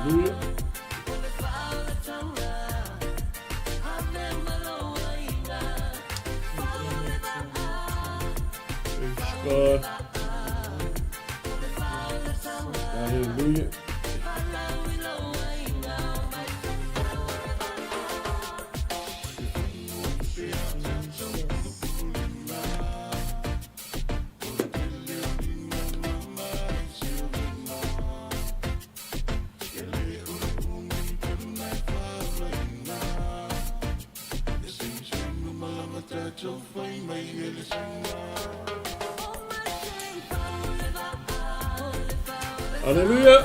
Hallelujah. Praise God. Hallelujah. Hallelujah.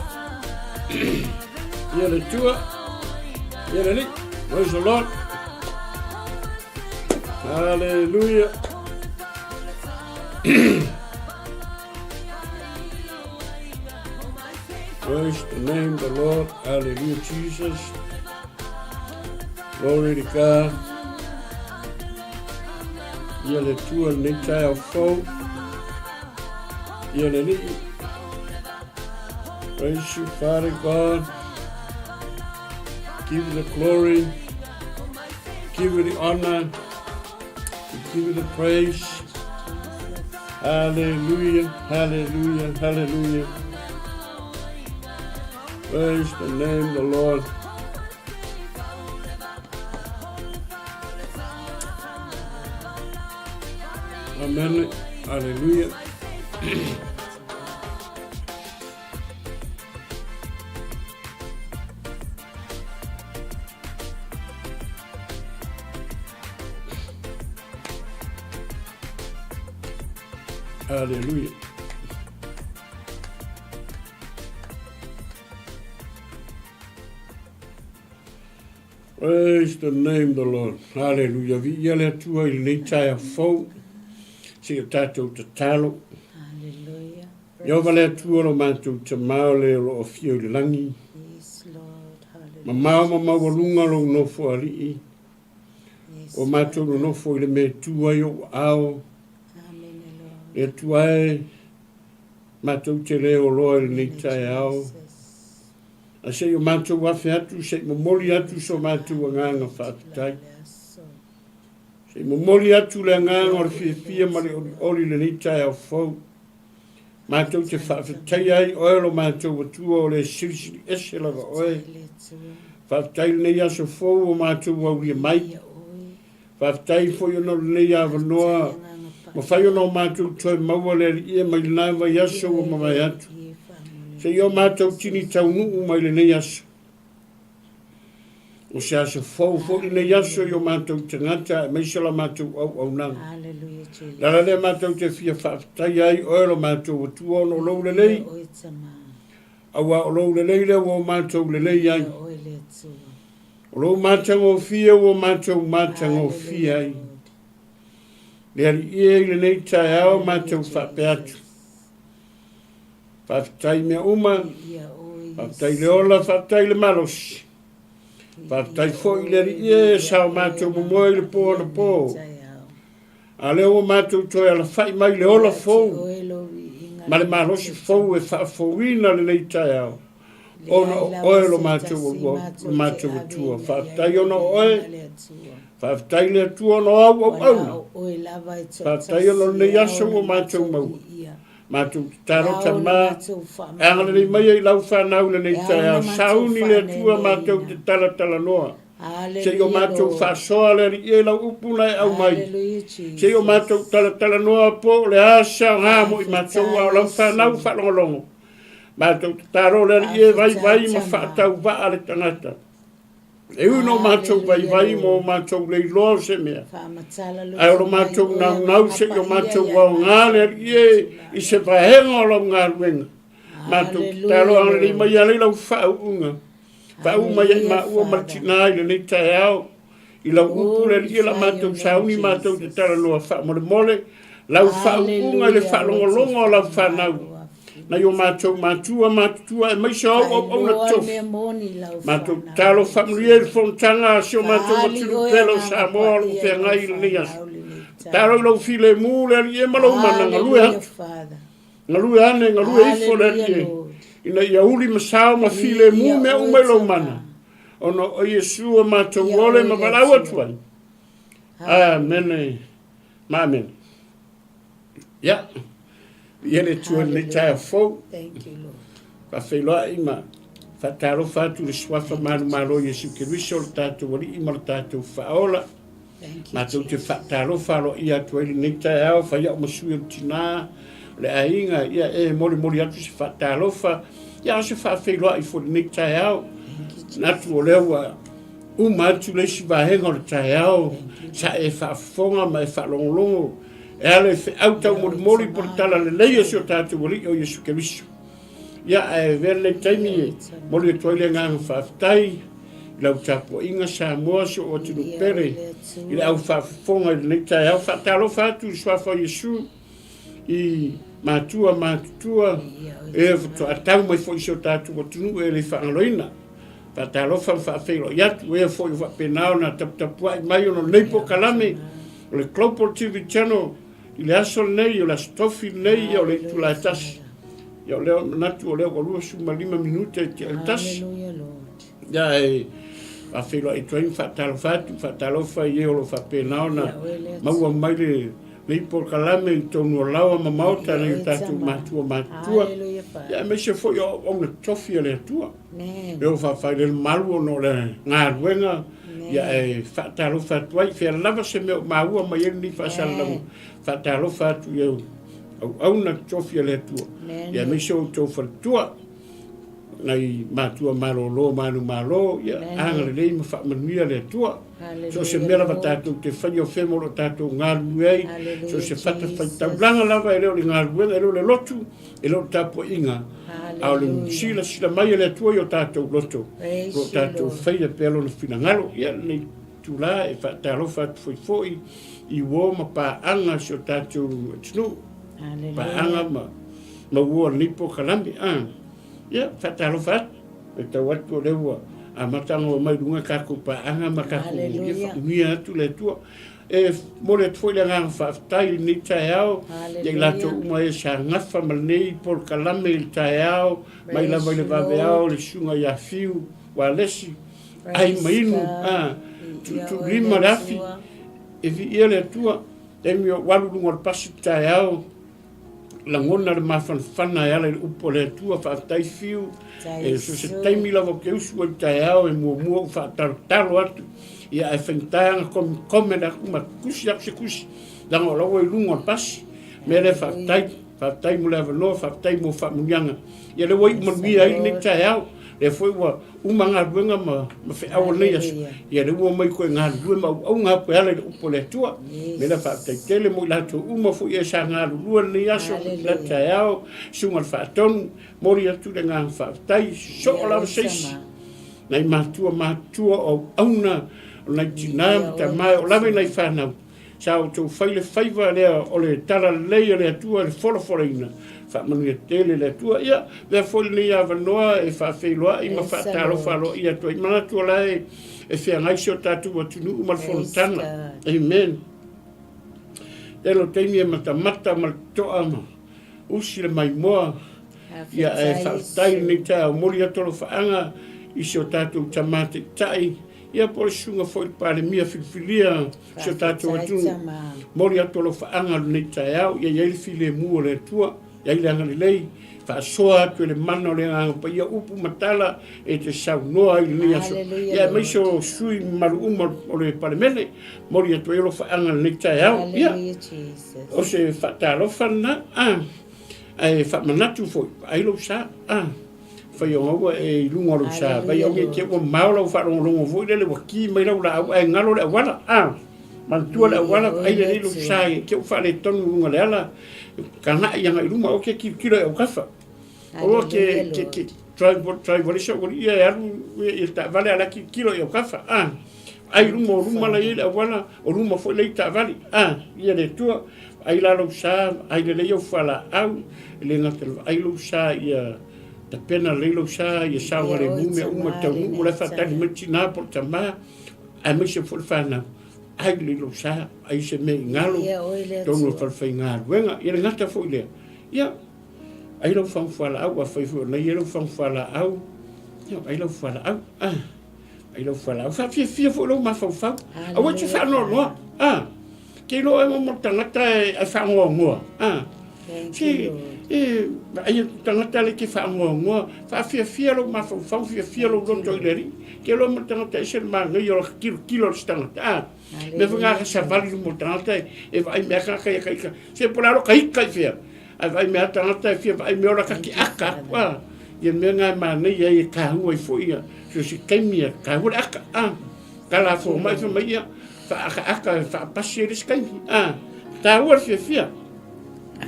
Ia le Atua. Ia le Alii. Praise the Lord. Hallelujah. Praise the name of the Lord. Hallelujah, Jesus. Glory to God. Ia le Atua lenei taeao fou. Ia le Alii. Praise you, Father God. Give you the glory. Give you the honor. We give you the praise. Hallelujah, hallelujah, hallelujah. Praise the name of the Lord. Amen. Hallelujah. Hallelujah. Praise the name of the Lord. Hallelujah. Viia le Atua i lenei taeao fou. Seia tatou tatalo. Hallelujah. Ieova le Atua lo matou Tama o le o lo o afio i le lagi. Yes, Lord. Hallelujah. Mamao ma maualuga lou nofo alii. Yes, O matou nonofo i le mea e tu ai ou aao. Amen, Lord. Le Atua e, matou te le oloa i lenei taeao. Jesus. A se i o matou afe atu, se i momoli atu so matou agaga faafetai. Se i momoli atu le agaga o le fiafia ma le olioli i lenei taeao fou. Matou te faafetaia ai oe lo matou Atua o le silisili ese lava oe. Faafetai i lenei aso fou ua matou aulia mai. Faafetai foi ona o lenei avanoa mafai ona o matou toe maua le Alii mai lena vaiaso ua mavae atu. Seia o matou tini taunuu mai lenei aso. O se aso fou foi lenei aso i o matou tagata aemaise la matou auaunaga. Le ala lea matou te fia faafetaia ai oe lo matou Atua ona o lou lelei, auā o lou lelei lea ua o matou lelei ai. O lou matagofie ua matou matagofie ai. Le Alii e i lenei taeao matou faapea atu. Faafetai i mea uma, faafetai i le ola, faafetai i le malosi. Faafetai foi i le Alii e sa o matou momoe i le po anapo. A lea ua matou toe alafai mai i le ola fou ma le malosi fou e faafouina lenei taeao ona o oe lo matou lo matou Atua. Faafetai ona o oe. Faafetai le Atua ona o au auauna. Faafetai ona o lenei aso ua matou maua. Matou tatalo Tama, e agalelei mai ai i lau fanau i lenei taeao. Sauni le Atua matou te talatalanoa. Se i o matou faasoa le Alii e lau upu na e aumai. Se i o matou talatalanoa po o le a se aoga mo i matou a o lau fanau faalogologo. Matou tatalo le Alii e vaivai ma faatauvaa le tagata. E ui ina o matou vaivai ma o matou le iloa o se mea, ae o lo matou naunau se i o matou aoga le Alii e i se vaega o lau galuega. Matou tatalo agalelei mai alei lau faauuga. Faauu mai ai maua ma le tinā i lenei taeao i lau upu le Alii e la matou sauni matou te talanoa faamolemole lau faauuga i le faalogologo a lau fanau nai o matou matua matutua aemaise o au auauna tofi. Matou tatalo faamanuia i le fonotaga a si o matou atunuu pele o Samoa o lo o feagai i lenei aso. Tatalo i lou filemu le Alii e ma lou mana galue atu. Galue ane, galue ifo le Alii e. ina ia uli ma sao ma filemu mea uma i lou mana, ona o Iesu o matou ole ma valaau atu ai. Amene ma amene. Ia, ia le Atua i lenei taeao fou. Faafeiloai ma faatalofa atu i le Suafa manumalo o Iesu Keriso, lo tatou Alii ma lo tatou Faaola. Matou te faatalofa aloaia atu ai lenei taeao, fai au ma sui o le tina, o le aiga, ia e molimoli atu se faatalofa, ia o se faafeiloai foi lenei taeao. Manatu o lea ua uma atu le isi vaega o le taeao, sa e faafofoga ma e faalogologo e ala i feau taumolimoli po le talalelei o si o tatou Alii o Iesu Keriso. Ia, ae avea lenei taimi e momoli atu ai le agaga faafetai i lau tapuaiga Samoa, si ou atunuu pele, i le au faafofoga i lenei taeao. Faatalofa atu i le Suafa o Iesu i matua matutua e faatoa tau mai foi i si o tatou atunuu e le faagaloina. Faatalofa ma faafeiloai atu e foi o faapena ona taputapuai mai ona o lenei polokalame o le Global TV Channel i le aso lenei, o le aso tofi lenei, ia o le itula e tasi. Ia o lea manatu o lea ua 25 minute i te tasi. Ia e faafeiloai atu ai ma faatalofa atu, faatalofa i e o lo o faapena ona maua mai le lenei polokalame i totonu o laoa ma maota nai o tatou matua matutua. Ia aemaise foi o auauna tofi a le Atua. E o faafailele malu ona o le galuega ia e faatalofa atu ai. Fea lava se mea o maua mai ai lenei faasalalauga, faatalofa atu i auauna tofi a le Atua. Ia aemaise o outou faletua, nai matua malolo manumalo, ia agalelei ma faamanuia le Atua. So o se mea lava tatou te faia o fea ma o lo o tatou galulue ai, so o se fatafaitaulaga lava e le o le galuega, e le o le lotu, e le o le tapuaiga, a o le silasila mai a le Atua i o tatou loto, o lo o tatou faia pea Lona finagalo. Ia, lenei itula e faatalofa atu foi foi i uo ma paaga a si o tatou atunuu, paaga ma ma uo a lenei polokalame. A, ia, faatalofa atu. E tau atu o lea ua amata ona omai i luga tatou paaga ma tatou, ia faamanuia atu le Atua. E momoli atu foi le agaga faafetai i lenei taeao ia i latou uma e sa gafa ma lenei polokalame i le taeao, mai lava i le vaveao le susuga ia Fiu Walesi, ai ma inu, a, tuutuulima le afi, e viia le Atua, taimi o ou alu i luga o le pasi i le taeao, lagona le mafanafana e ala i le upu a le Atua, faafetai Fiu, e so se taimi lava ou te usu ai i le taeao e muamua ou faatalotalo atu, ia ae faigata ona comment atu ma tusi atu se tusi, leaga o la ua i luga o le pasi. O le mea lea faafetai, faafetai mo le avanoa, faafetai mo faamanuiaga. Ia lea ua iu manuia ai lenei taeao, lea foi ua uma galuega ma, ma feau o lenei aso, ia lea ua omai toe galulue ma auauna atu e ala i le upu a le Atua. O le mea lea faafetai tele mo i latou uma foi e sa galulue lenei aso, le taeao, susuga i le Faatonu, momoli atu le agaga faafetai, soo lava se isi. Nai matua matutua o auauna, o nai tina ma tama e oo lava i nai fanau, Sa outou fai le faiva lea o le talalelei a le Atua i le folafolaina. Faamanuia tele le Atua. Ia, avea foi lenei avanoa e faafeiloai ma faatalofa aloaia atu ai. Manatu o la e, e feagai si o tatou atunuu ma le fonotaga. Amen. Tele o taimi e matamata ma le totoa ma usi le maimoa. Ia, ae faafetai lenei taeao. Momoli atu alofaaga i si o tatou Tama Taitai, ia po o le susuga foi i le Palemia filifilia si o tatou atunuu. Momoli atu alofaaga lenei taeao, ia i ai le filemu o le Atua, ia i ai le agalelei, faasoa atu e le mana o le Agaga Paia upu ma tala e te saunoa ai i lenei aso. Ia aemaise o sui mamalu uma o le Palemene, momoli atu ai alofaaga lenei taeao. Ia, o se faatalofa lena. Ah. Ae faamanatu foi, vaai lou sa. Ah. Fai o gaua e i luga o lou sa, vai au te ua mao lau faalogologo foi lele ua ki mai lau laau ae galo le auala. Ah. Manatua le auala, vaai lelei lou sa i te u faaletonu i luga o le ala, kana'i agai i luma, aua ke tilotilo i autafa. Aua ke ke ke drive drive wale sa ua ia e alu i le taavale a la tilotilo i autafa. Ah. Ai luma o luma la i ai le auala, o luma foi la i taavale. Ah, ia le Atua, vaai la lou sa, vaai lelei au fualaau, e le gata i le vaai lou sa ia tapena lelei lou sa, ia saogalemu mea uma i le taunuu, o la e faatali mai le tina po o le tama, aemaise foi le fanau. Vaai lelei lou sa, vaai se mea i galo, totonu o le falefaigaluega. Ia le gata foi lea, ia, Ai lau fagu fualaau, afai foi o na i ai lau fagu fualaau, ia, ai lau fualaau, ah, ai lau fualaau. Faafiafia foi lou mafaufau. Aua e te faanoanoa, ah, ke iloa oe mo tagata e, e faanoanoa, ah. Se, e, vaai atu tagata le ke faanoanoa, faafiafia lou mafaufau, fiafia lou loto i le Alii. Ke iloa mo tagata ese le manaia o le tilotilo o le tagata, ah. Mea foi ngā savali luma o tagata e, e vaai mea tagata ia ka ika. Se po la lo ka ika i fea. Ae vaai mea tagata e fia vaai mea ola ka ki aka aku a. Ia mea ngā manaia ai e kāhua i foi ia. So se taimi ia kāhua le aka a. Ka la fo mai fo mai ia. Whaaka aka e whaapasi e le se taimi a. Tāua le fiafia.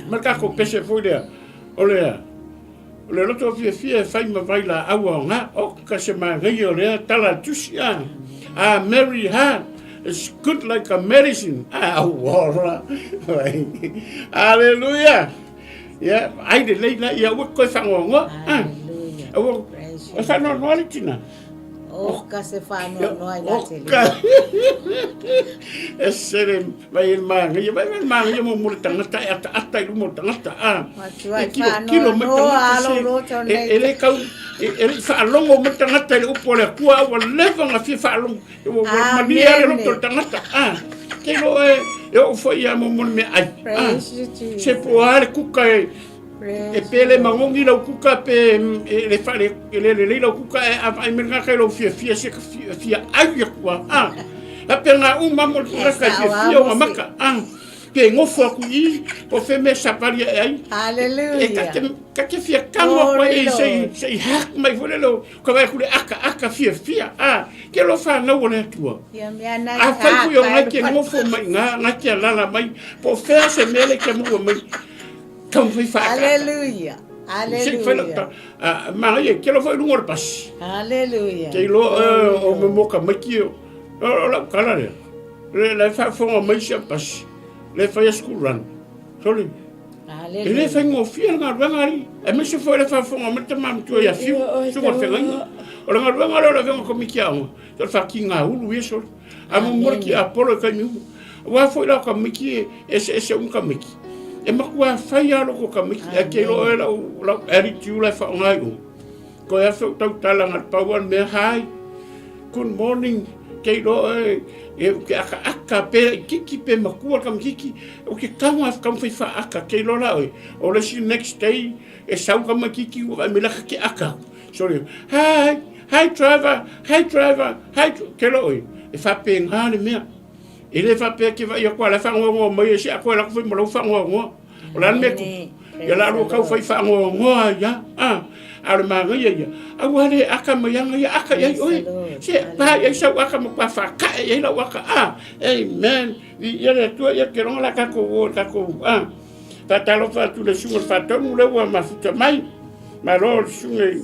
Ma le kākou pese foi lea. O lea. O le loto fiafia e fai ma vai laau aoga, oka se manaia o lea tala a le tusi, a. A merry heart is good like a medicine. A uola. Hallelujah. Ia, ai lelei la ia ua koe whangoangoa. Hallelujah. Ua, e whanoanoa le tina. Oka se whanoanoa i la te E sere Vai e le māngaia, vai vai le māngaia mo mo le tangata e ata ata i luma o le tangata, a. Matua E kilo kilo mai tangata se, e, e le kau, e, e le i whaalogo mai tangata i le upu o le Atua, a ua leva nga fia whaalogo, e ua, ua malia le loto o le tangata, a. Ke iloa e, e oo foi ia mo mo le mea ai, a. Se po a le kuka e, e pe le magogi lau kuka pe e le whale, e le lelei lau kuka e a vaai me ngaka i lau fiafia se ka fia, ai aku a, a. A pe ngā uma mo le tangata i fiafia o ngā maka, a. Pe ngofo aku i, po fe me sapari e ai. Hallelujah. E ka te fia kamo aku ai se se i hak mai fole lo, ka vai aku le aka aka fiafia, a. Ke lo whanau o le Atua. Ia mea nai A whai fui o ngai ke ngofo mai ngā, ngai ke alala mai, po fea se mea le ke mua mai. Taumafai whaakaaka. Hallelujah. Hallelujah. Ma ia, ke alofa i lunga o le pasi. Hallelujah. Ke iloa o me moka mai ki o lau kala lea. Le la whaafonga mai si a pasi. Le whai a school run. Sorry. Hallelujah. E le whai ngōwhia le ngaruenga ari. E mese foi le whaafonga mai te māmatua ia whiu. Sunga o le whengainga. O le ngaruenga lea o le venga komiti aonga. Te whaki ngā ulu ia sorry. A mo mora ki Apollo e kaimi umu. Wā foi lau ka miki e ese ese umu ka miki. E maku a whai a loko ka miki. E ke loa e lau, lau attitude lai wha ngai u. Ko e awhi tau tala ngā pau an mea hai. Good morning. Kei loa e, e ke aka aka pe kiki pe makua ka kiki. O ke kawa ka whai wha aka kei loa la oi. O le si next day e sau ka makiki ua me laka ke aka. Sorry. Hi, hi driver, hi driver, hi. Ke loa oi. E whape ngā le mea. E le faapea ke vaai aku a la e faanoanoa mai e se a koe lako foi ma lau faanoanoa. O le a le mea tupu? Ia la lua kau fai faanoanoa ai a, a, a o le manaia ia, aua le aka mai ana ia aka i ai oe. Se pa i ai sau aka ma pa whakae i ai lau aka, a, amen. I ia le Atua ia ke ronga la kakou o kakou, a. Whātalofa atu le sunga le whātonu le ua mafuta mai. Malo le sunga i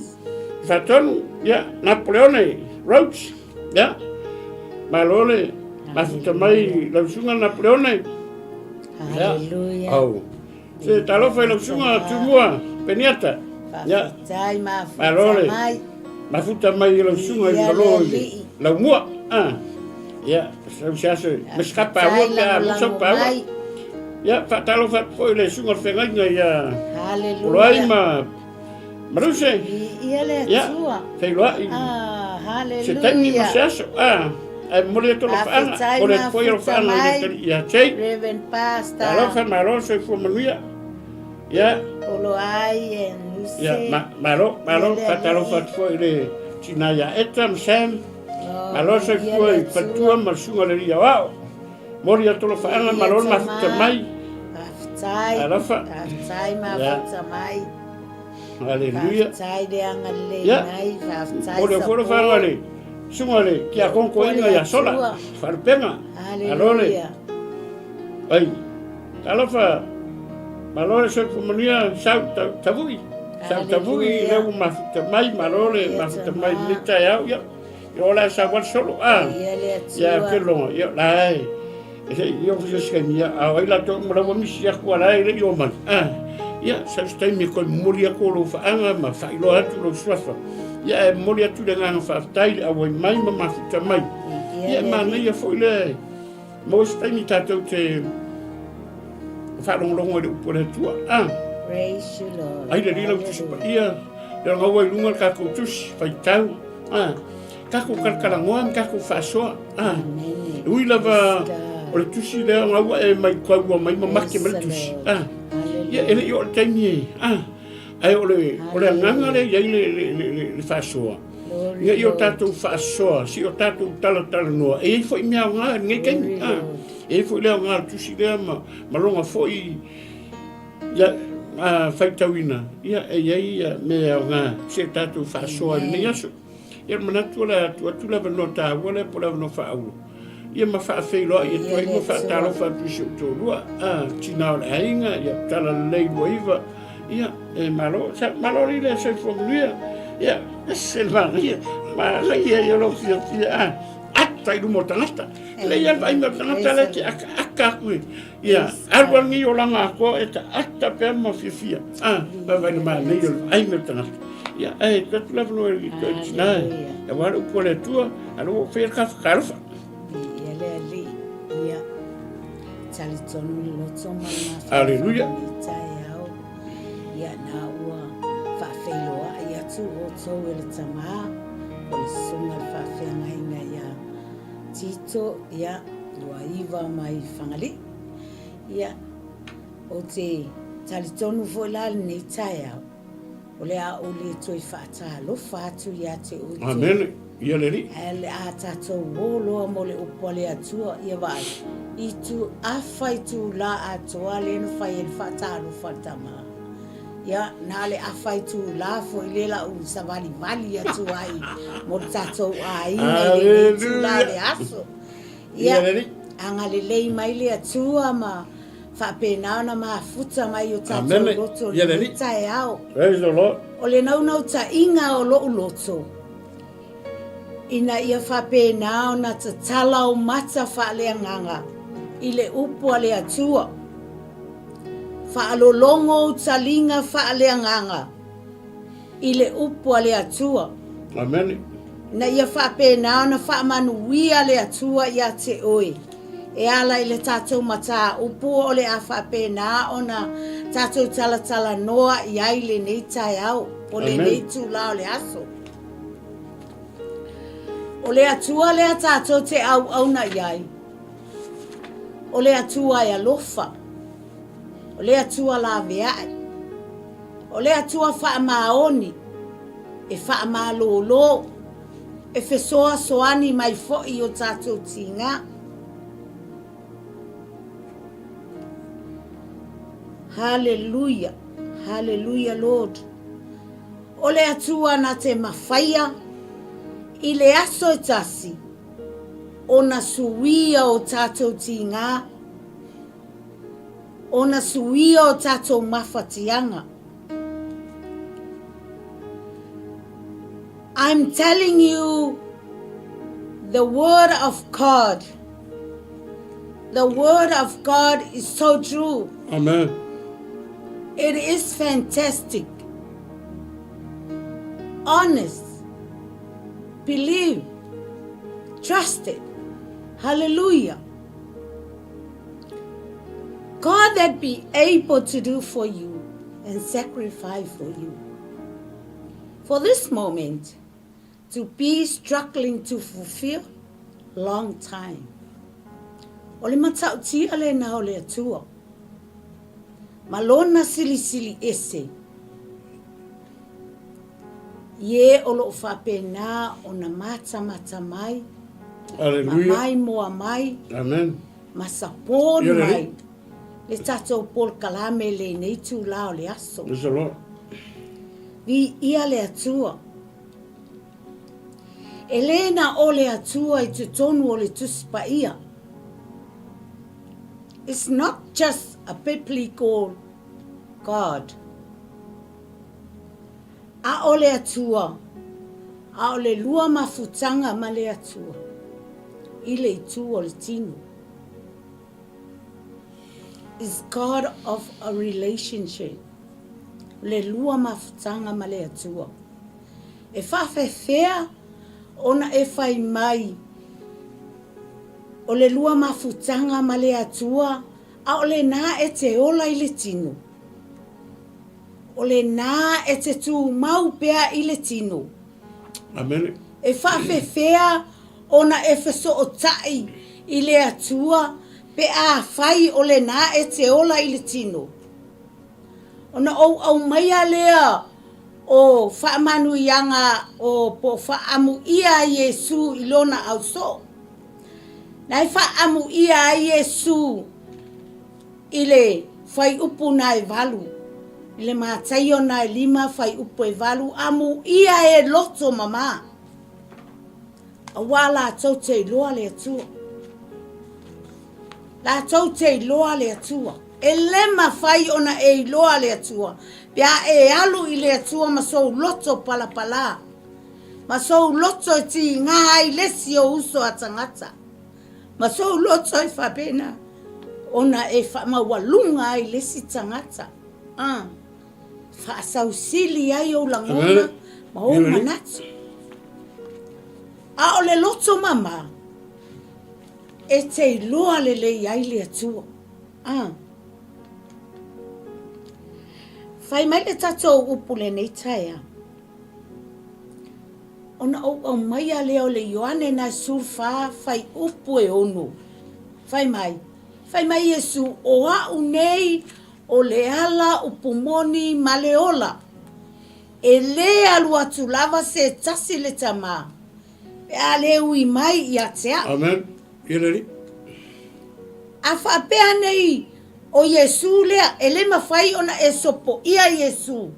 whātonu, ia, Napoleone Rhodes. Ia, malo le mafuta mai lau susuga Napoleone. Hallelujah. Au. Se talofa i lau susuga Tumua Peniata. Ia. Faafetai mafuta mai. Mafuta mai i lau susuga i malo i lau mua. Ah. Ia, sau se aso, me skapa ua pe a musa pa ua. Ia, faatalofa atu foi i le susuga o le feagaiga ia Hallelujah. Poloai ma Maruse. Ia le Atua. Feiloai. Ah, hallelujah. Se taimi ma se aso. Ah, ai momoli atu alofaanga. Faafetai Momoli atu foi mafuta alofaanga i le mai. tali ia Jay. Reverend Pastor. Alofa malo soifua manuia. Ia. Poloai and Luse. Ia, ma, malo, malo, Ia le faatalofa Alii. atu foi i le tina ia Eta ma Sam. Oh, Malo ia soifua le i Fatua Atua. ma le susuga le Alii Aoao. Moli atu alofaanga, Ia malo le tama. mafuta mai. Faafetai. Alofa. Faafetai Ia. mafuta mai. Haleluia. Faafetai le agalelei Ia. mai, faafetai Moli atu sapo. alofaanga le susuga le kiakonkoina ia Sola. Faalupega. Malo le. Haleluia. Ai. Talofa. Malo le soifua manuia sau tavui. Sau tavui Haleluia. lea ua mafuta mai, malo le Ia mafuta mai tama. lenei taeao. Ia. Ia o la e sau ale solo. Ah. Ia le Atua. Ia ke longa. Ia la e. E se i o se se ia a ai la to mo la misi aku ala e le i o mai. Ah. Ia sa se taimi ko momoli aku lo faanga ma failoa atu lo suafa. Ia e momoli atu le agaga faafetai le auai mai ma mafuta mai. Ia Ia le manaia Alii. foi le maua se taimi tatou te faalogologo i le upu a le Atua. Ah. Praise you, Lord. Ai le Alii lau Tusi Paia, le gaua i luga le tatou Tusi, faitau, a, tatou talatalanoa ma tatou faasoa, a, e ui lava o le Tusi lea gaua e mai taua mai ma make mai le Tusi, a, ia e le i oo le taimi e, a, ae o le, o le agaga lea i ai le, le, le, le, le faasoa, ina ia o tatou faasoa, si o tatou talatalanoa, e i ai foi mea aoga i lenei taimi, a, e i ai foi le aoga o le Tusi lea ma, ma lona foi Ia, a faitauina, ia, e i ai ia mea aoga se tatou faasoa i lenei aso. Ia, manatu o le a tuu atu le avanoa taua lea po o le avanoa faaauau. Ia ma faafeiloai atu ai ma faatalofa atu i si ou toalua, a, tina o le aiga, ia, Talalelei 29, ia, e malo, sa, malo alii le soifua manuia. Ia, ese le manaia, manaia ia lou fiafia, a, ata i luma o tagata. Lei lava le vaai mai o le tagata lea e te akaaka atu i, Ia, alu alu nei olaga atoa e ta ata pea ma fiafia. Ah, vaavaai le manaia o le vaai mai o le tagata. Ia, ae tuu atu le avanoa i le tina e aua le upu a le Atua, a o lea ua ou faia le talofa. Ia le Alii, ia, talitonu le loto ma le mafaufau Aleluia. i lenei taeao. Ia, na ua faafeiloai atu outou e le Tama, o le Susuga i le Faafeagaiga ia Tito, ia, 29 mai Fagalii. Ia, ou te talitonu foi la lenei taeao, o le a ou le toe faatalofa atu ia te outou. Amene. Ia le Alii. Ae o le a tatou o loa mo le upu a le Atua, ia vaai, i tu, afa itulā atoa lea na fai ai le faatalofa a le tama. Ia, na o le afa itulā foi lea la ou savalivali atu ai mo le tatou aiga i lenei itulā o le aso. Ia, agalelei mai le Atua ma faapena ona mafuta mai o tatou loto i lenei taeao. Praise the Lord. O le naunautaiga o lou loto, ina ia faapena ona tatala ou mata faaleagaga i le upu a le Atua. Faalologo ou taliga faaleagaga i le upu a le Atua. Amene. Ina ia faapena ona faamanuia le Atua ia te oe e ala i le tatou mataupu o le a faapena ona tatou talatalanoa i ai lenei taeao, o lenei itula o le aso. O le Atua lea tatou te auauna i ai. O le Atua e alofa, o le Atua laveai, o le Atua faamaoni, e faamalōlō, e fesoasoani mai foi i o tatou tiga. Haleluia, haleluia Lord. O le Atua na te mafaia i le aso e tasi, Ona suia o tatou tigā, Ona suia o tatou mafatiaga. I'm telling you the word of God. The word of God is so true. Amen. It is fantastic. Honest. Believe. Trust it. Hallelujah. God that be able to do for you and sacrifice for you. For this moment, to be struggling to fulfill long time. O le matautia lena o le Atua. Ma lona silisili ese. I e o lo o faapena ona matamata mai, ma maimoa mai, Amen. ma support mai le tatou polokalame i lenei itula o le aso. Praise the Lord. Viia le Atua. E le na o le Atua i totonu o le Tusi Paia. It's not just a biblical God. A o le Atua, a o le lua mafutaga ma le Atua i le itu o le tino. Is God of a relationship. O le lua mafutaga ma le Atua. E faafefea ona e fai mai o le lua mafutaga ma le Atua, a o lena e te ola i le tino. O lenā e te tumau pea i le tino. Amene. E faafefea ona e fesootai i le Atua pe afai o lenā e te ola i le tino? Ona ou aumaia lea o faamanuiaga o po o faaamuia ai Iesu i lona ausoo. Na e faaamuia ai Iesu i le fuaiupu na e valu, i le Mataio na e lima fuaiupu e valu, amuia e loto mamā, auā latou te iloa le Atua. Latou te iloa le Atua. E le mafai ona e iloa le Atua pe a e alu i le Atua ma sou loto palapalā, ma sou loto e tigā ai le isi ou uso a tagata, ma sou loto e faapena ona e faamaualuga ai le isi tagata, a faasausili ai ou lagona ma ou manatu. A o le loto mamā, e te iloa lelei ai le Atua. A. Fai mai le tatou upu lenei taeao. Ona ou aumaia lea o le Ioane na 14 fuaiupu e 6. Fai mai, fai mai Iesu, o a'u nei o le ala upu moni ma le ola. E lē alu atu lava se tasi le Tamā, pe a lē ui mai ia te a'u. Amen. Ia le Alii. A faapea nei o Iesu lea, e le mafai ona e sopoia Iesu.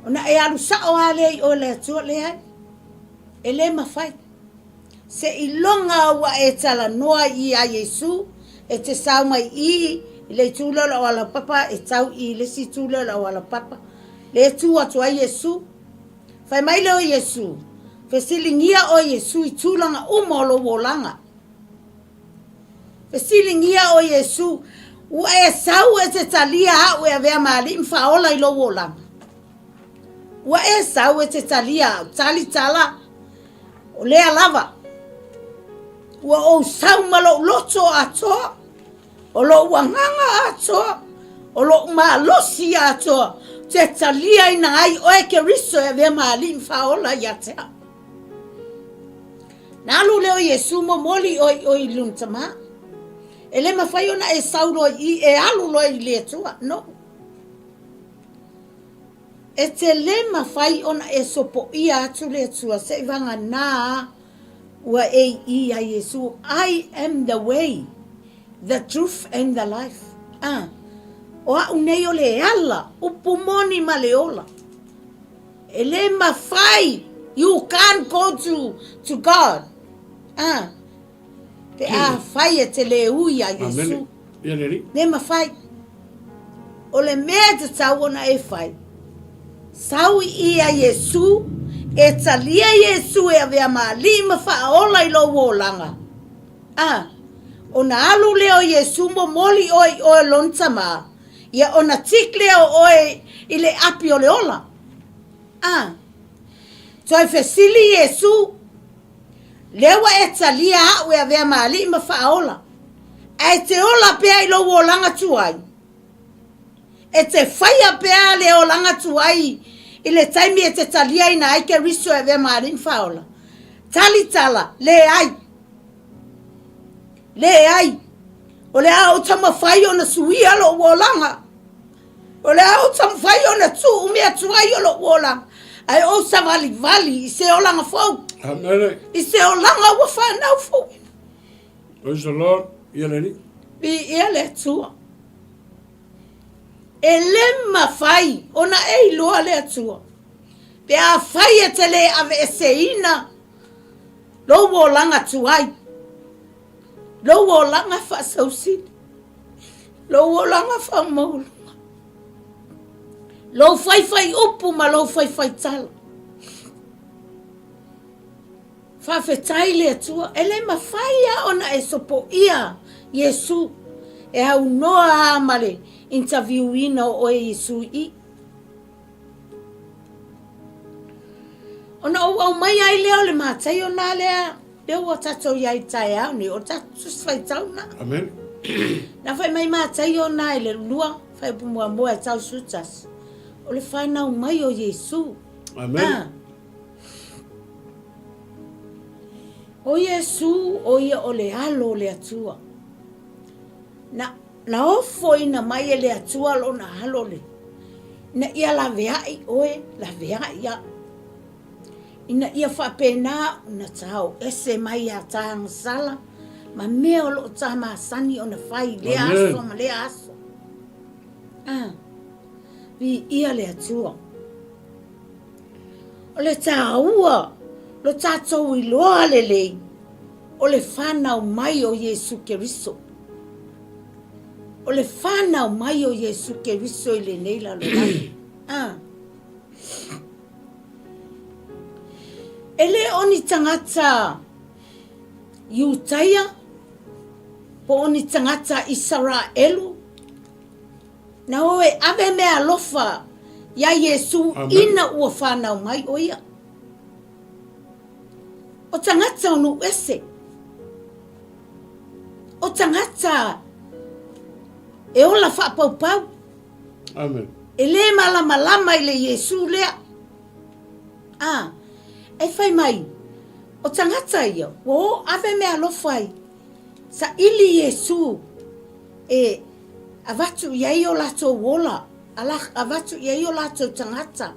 Ona e alu sa'o lava lea i oe le Atua, leai, e le mafai. Seiloga ua e talanoa iā Iesu, e te sao mai i i le itu lea o le auala papa e tau i le isi itu lea o le auala papa, lea e tu atu ai Iesu. Fai mai lea o Iesu, Fesiligia oe Iesu i tulaga uma o lou olaga. Fesiligia oe Iesu, ua e sau e te talia a'u e avea ma Alii ma Faaola i lou olaga? Ua e sau e te talia a'u? Tali tala, O lea lava. Ua ou sau ma lou loto atoa, o lou agaga atoa, o lou malosi atoa, te taliaina ai oe Keriso e avea ma Alii ma Faaola ia te a'u. Na alu lea o Iesu momoli oe i o i lona Tamā. E le mafai ona e sau loa i i, e alu loa i le Atua. No. E te le mafai ona e sopoia atu le Atua seivaganā ua e i i a Iesu, I am the way, the truth and the life. A, o a'u nei o le ala, upu moni ma le ola. E le mafai, you can't go to, to God. A, pe afai e te le ui a Iesu. Le mafai. O le mea e tatau ona e fai, sau i i a Iesu, e talia Iesu e avea ma Alii ma Faaola i lou olaga. A, ona alu lea o Iesu momoli oe i oe lona Tamā, ia ona tik lea o oe i le api o le ola. A, toe fesili Iesu, Lea ua e talia a'u e avea ma Alii ma Faaola, ae e te ola pea i lou olaga tuai? E te faia pea le olaga tuai i le taimi e te taliaina ai Keriso e avea ma Alii ma Faaola? Tali tala, Leai. Leai. O le a ou taumafai ona suia lou olaga. O le a ou taumafai ona tuu mea tuai o lou olaga, ae ou savalivali i se olaga fou. Amene. I se olaga ua fanau fouina. Praise the Lord. Ia le Alii. Viia le Atua. E le mafai ona e iloa le Atua pe afai e te le aveeseina lou olaga tuai, lou olaga faasausili. Lou olaga faamaualuga, lou faifai upu ma lou faifai tala. Faafetai le Atua, e le mafai lava ona e sopoia Iesu e aunoa lava ma le interview ina o oe Iesu i i. Ona ou aumaia ai lea o le Mataio na lea Lea ua tatou i ai i taeao nei, o le tatou Tusi Faitau na. Amen. Na fai mai Mataio na i le lua, Faaiupu muamua e tau 11, o le fanau mai o Iesu. Amen. Ah. O Iesu, o ia o le alo o le Atua. Na, na ofoina mai e le Atua lona alo le, ina ia laveai oe, laveai au. Ina ia faapena ona tao ese mai ia Tagasala ma mea o lo o ta masani ona fai i lea aso ma lea aso. Ah, viia le Atua. O le tāua lo tātou iloa lelei o le whanau mai o Iesu Keriso. O le whanau mai o Iesu Keriso i lenei lalolagi. Ah. E le o ni tagata Iutaia po o ni tagata Isaraelu na o e ave meaalofa iā Iesū ina ua fanau mai ʻo ia. O tagata o nuu ese. O tagata e ola faapaupau. Amen. E lē malamalama i le Iesū lea. A, e fai mai, o tagata ia, ua o ave meaalofa ai, saili Iesū e avatu i ai o latou ola, ala, avatu i ai o latou tagata,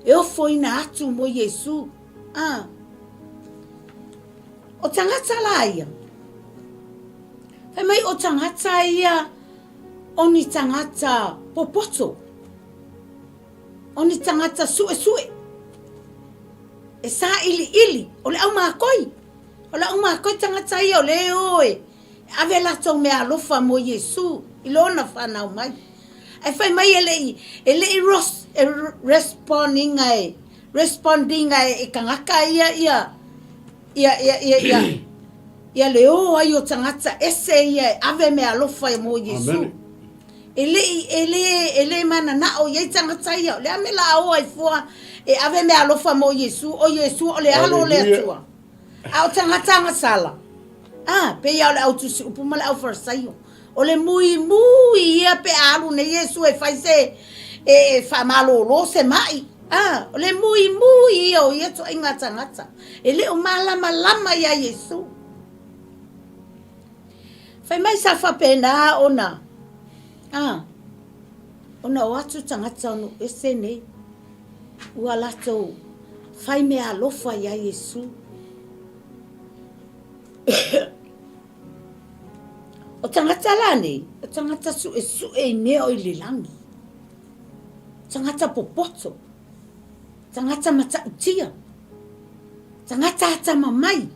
e ofoina atu mo Iesū. A, o tagata la ia, fai mai o tagata ia, O ni tagata popoto, o ni tagata suesue, e sailiili, o le aumakoi, o le aumakoi tagata ia o le o e ave latou meaalofa mo Iesu i lona fanau mai. Ae fai mai e lei, e lei ros, e respond iga e, respond iga e tagata ia, ia, Ia, ia, ia, ia, ia le o ai o tagata ese ia e ave meaalofa mo Iesu. Amene. E le i, e le, e le mananao i ai tagata ia, o le a mea la a o ai fua e ave meaalofa mo Iesu, o Iesu o le alo o le Aleluia. Atua. A o tagata agasala, a, pei lava o le au tusi upu ma le au Farisaio. O le muimui ia pe a alu nei Iesu e fai se, e faamalōlō se maʻi. A, o le muimui ia o ia ituaiga tagata, e le o malamalama iā Iesu. Fai mai sa faapena ona, a, ona o atu tagata o nuu ese nei, ua latou fai meaalofa iā Iesu. O tagata la nei, o tagata suesue i mea o i le lagi. Tagata popoto, tagata matautia, tagata atamamai.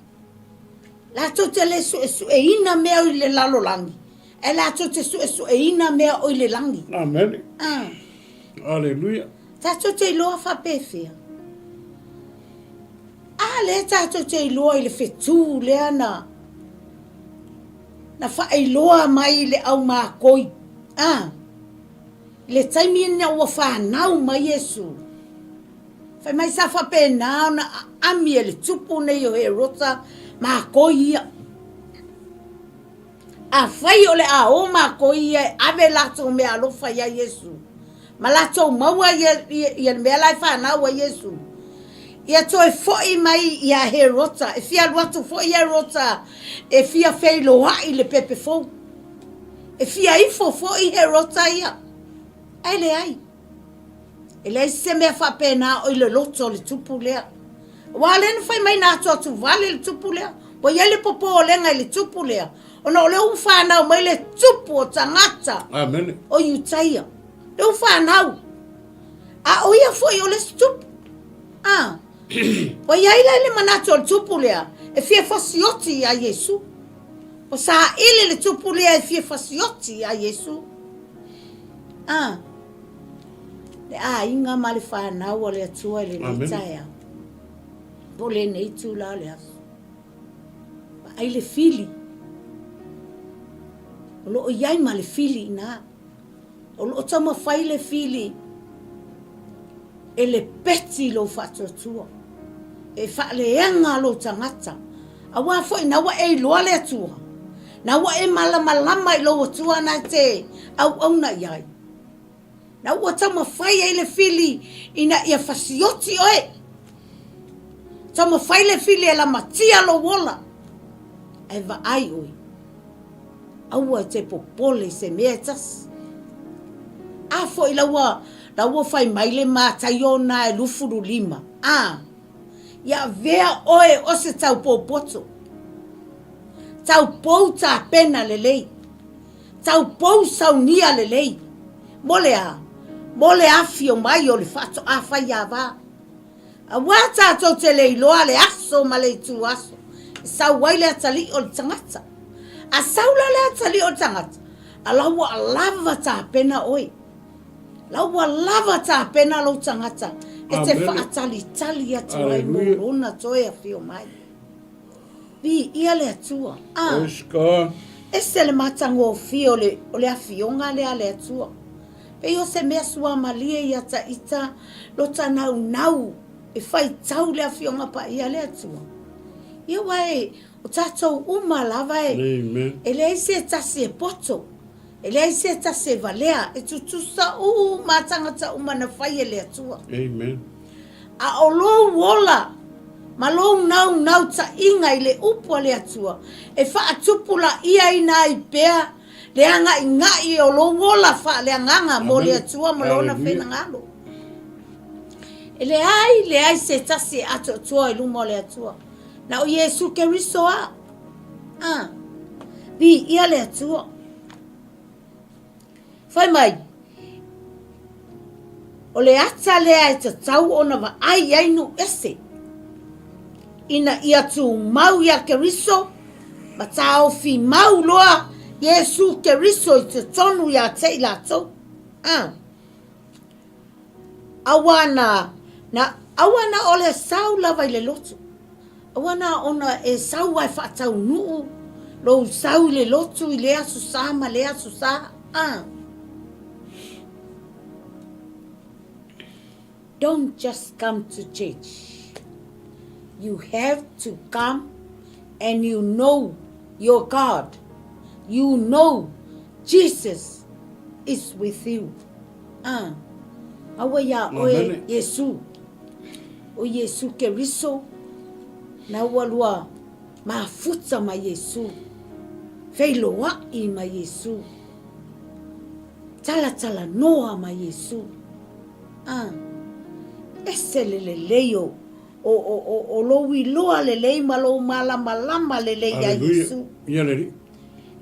Latou te le suesueina mea o i le lalolagi, ae latou te suesueina mea o i le lagi. Amene. Ah. Aleluia. Tatou te iloa faapefea. A lea tatou te iloa i le fetū lea na na faailoa mai i le au mākoi, a, i le taimi ina ua fanau mai Iesu, fai mai sa faapena ona aami e le tupu nei o Herota mākoi ia. Afai o le a o mākoi ia e ave latou meaalofa iā Iesu, ma latou maua ia, ia, ia le mea la e fanau ai Iesu, ia toe foʻi mai iā Herota, e fia alu atu foi Herota e fia feiloaʻi le pepe fou. E fia ifo foi Herota ia. Ae leai. E leai se mea faapena o i le loto o le tupu lea. Aua lea na fai mai na atoatu vale le tupu lea. Ua i ai le popolega i le tupu lea, ona o lea ua fanau mai le tupu o tagata Amene. o Iutaia. Lea ua fanau. A o ia foi o le isi tupu. A. Ua i ai la le manatu o le tupu lea e fia fasioti iā Iesu. Ua saili le tupu lea e fia fasioti iā Iesu. A. Le aiga ma le fanau a le Atua i lenei taeao. Po o lenei itula o le aso. Vaai le fili. O lo o i ai ma le fili i ina. O lo o taumafai le fili e lepeti lou faatuatua, e faaleaga lou tagata, aua foi na ua e iloa le Atua, na ua e malamalama i lou Atua na e te auauna i ai. Na ua taumafai ai le fili ina ia fasioti oe. Taumafai le fili e lamatia lou ola. Ae vaai oe, aua e te popole i se mea e tasi. A foi la ua, la ua fai mai le Mataio na e 25, a, ia avea oe o se taupopoto, taupou tapena lelei. Taupou saunia lelei. Mo le a? Mo le afio mai o le faatoa faiava. Aua tatou te le iloa le aso ma le ituaso e sau ai le atalii o le tagata. A sau la le atalii o le tagata, a la ua lava tapena oe. La ua lava tapena lou tagata e te faatalitali atu ai mo lona toe afio mai. Viia le Atua. Ah. Praise God. Ese le matagofie o le, o le afioga lea a le Atua. Pei o se mea suamalie ia ta ita lo ta naunau e faitau le afioga paia a le Atua. Ia aua e, o tatou uma lava e, Amen. e leai se tasi e poto, e leai se tasi e valea, e tutusa uma tagata uma na fai e le Atua. Amen. A o lou ola ma lou naunautaiga i le upu a le Atua, e faatupulaia ai pea le aga'iga'i o lou ola faaleagaga mo le Atua ma Lona finagalo. E leai, leai se tasi e atoatoa i luma o le Atua, na o Iesu Keriso a. A. Viia le Atua. Fai mai, o le ata lea e tatau ona vaai ai nuu ese, ina ia tumau iā Keriso ma taofi mau loa Iesu Keriso i totonu iā te i latou. A. Aua na, na, aua na o le sau lava i le lotu. Aua na ona e sau a e faataunuu lou sau i le lotu i lea aso sa ma lea aso sa. A. Don't just come to church. You have to come and you know your God. You know Jesus is with you. A. Aua iā oe Iesu. O Iesu Keriso, na ua lua mafuta ma Iesu. Feiloaʻi ma Iesu. Talatalanoa ma Iesu. A. Ese le lelei o o o o o lou iloa lelei ma lou malamalama lelei iā Iesu. Ia le Alii.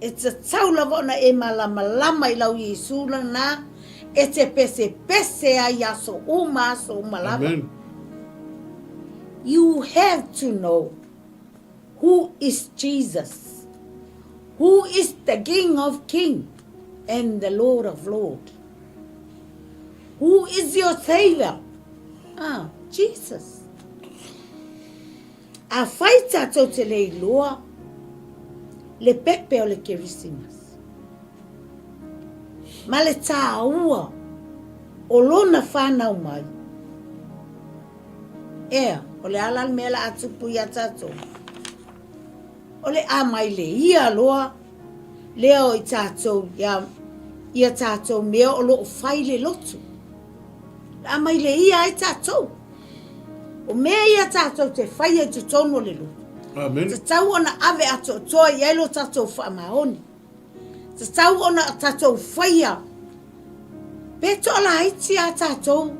E tatau lava ona e malamalama i lau Iesu lena e te pesepese ai i aso uma aso uma lava. Amen. You have to know who is Jesus, who is the King of King and the Lord of Lord. Who is your Savior? Ah, Jesus. Afai tatou te le iloa le pepe o le Kerisimasi ma le tāua o lona whānau mai, ea, o le a la le mea la a tupu iā tatou? O le a mai le ia loa lea o i tatou ia, ia tatou mea o loo fai le lotu. Le a mai le ia ai tatou. O mea ia tatou te faia i totonu o le lotu. Amen. Tatau ona ave atoatoa i ai lo tatou faamaoni. Tatau ona tatou faia pe toalaiti a tatou,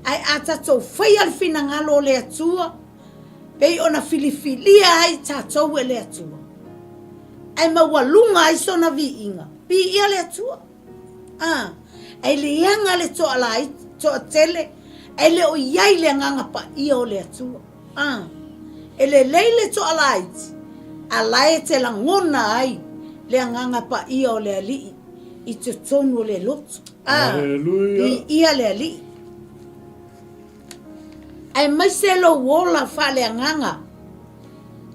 ae a tatou faia le finagalo o le Atua, pei ona filifilia ai tatou e le Atua, ae maualuga ai sona viiga, viia le Atua. A, e leaga le toalaiti, toatele, ae le o i ai le Agaga Paia o le Atua. A, e lelei le toalaiti, a la e te lagona ai le Agaga Paia o le Alii i totonu o le lotu. A, viia le Alii. Aemaise lou ola faaleagaga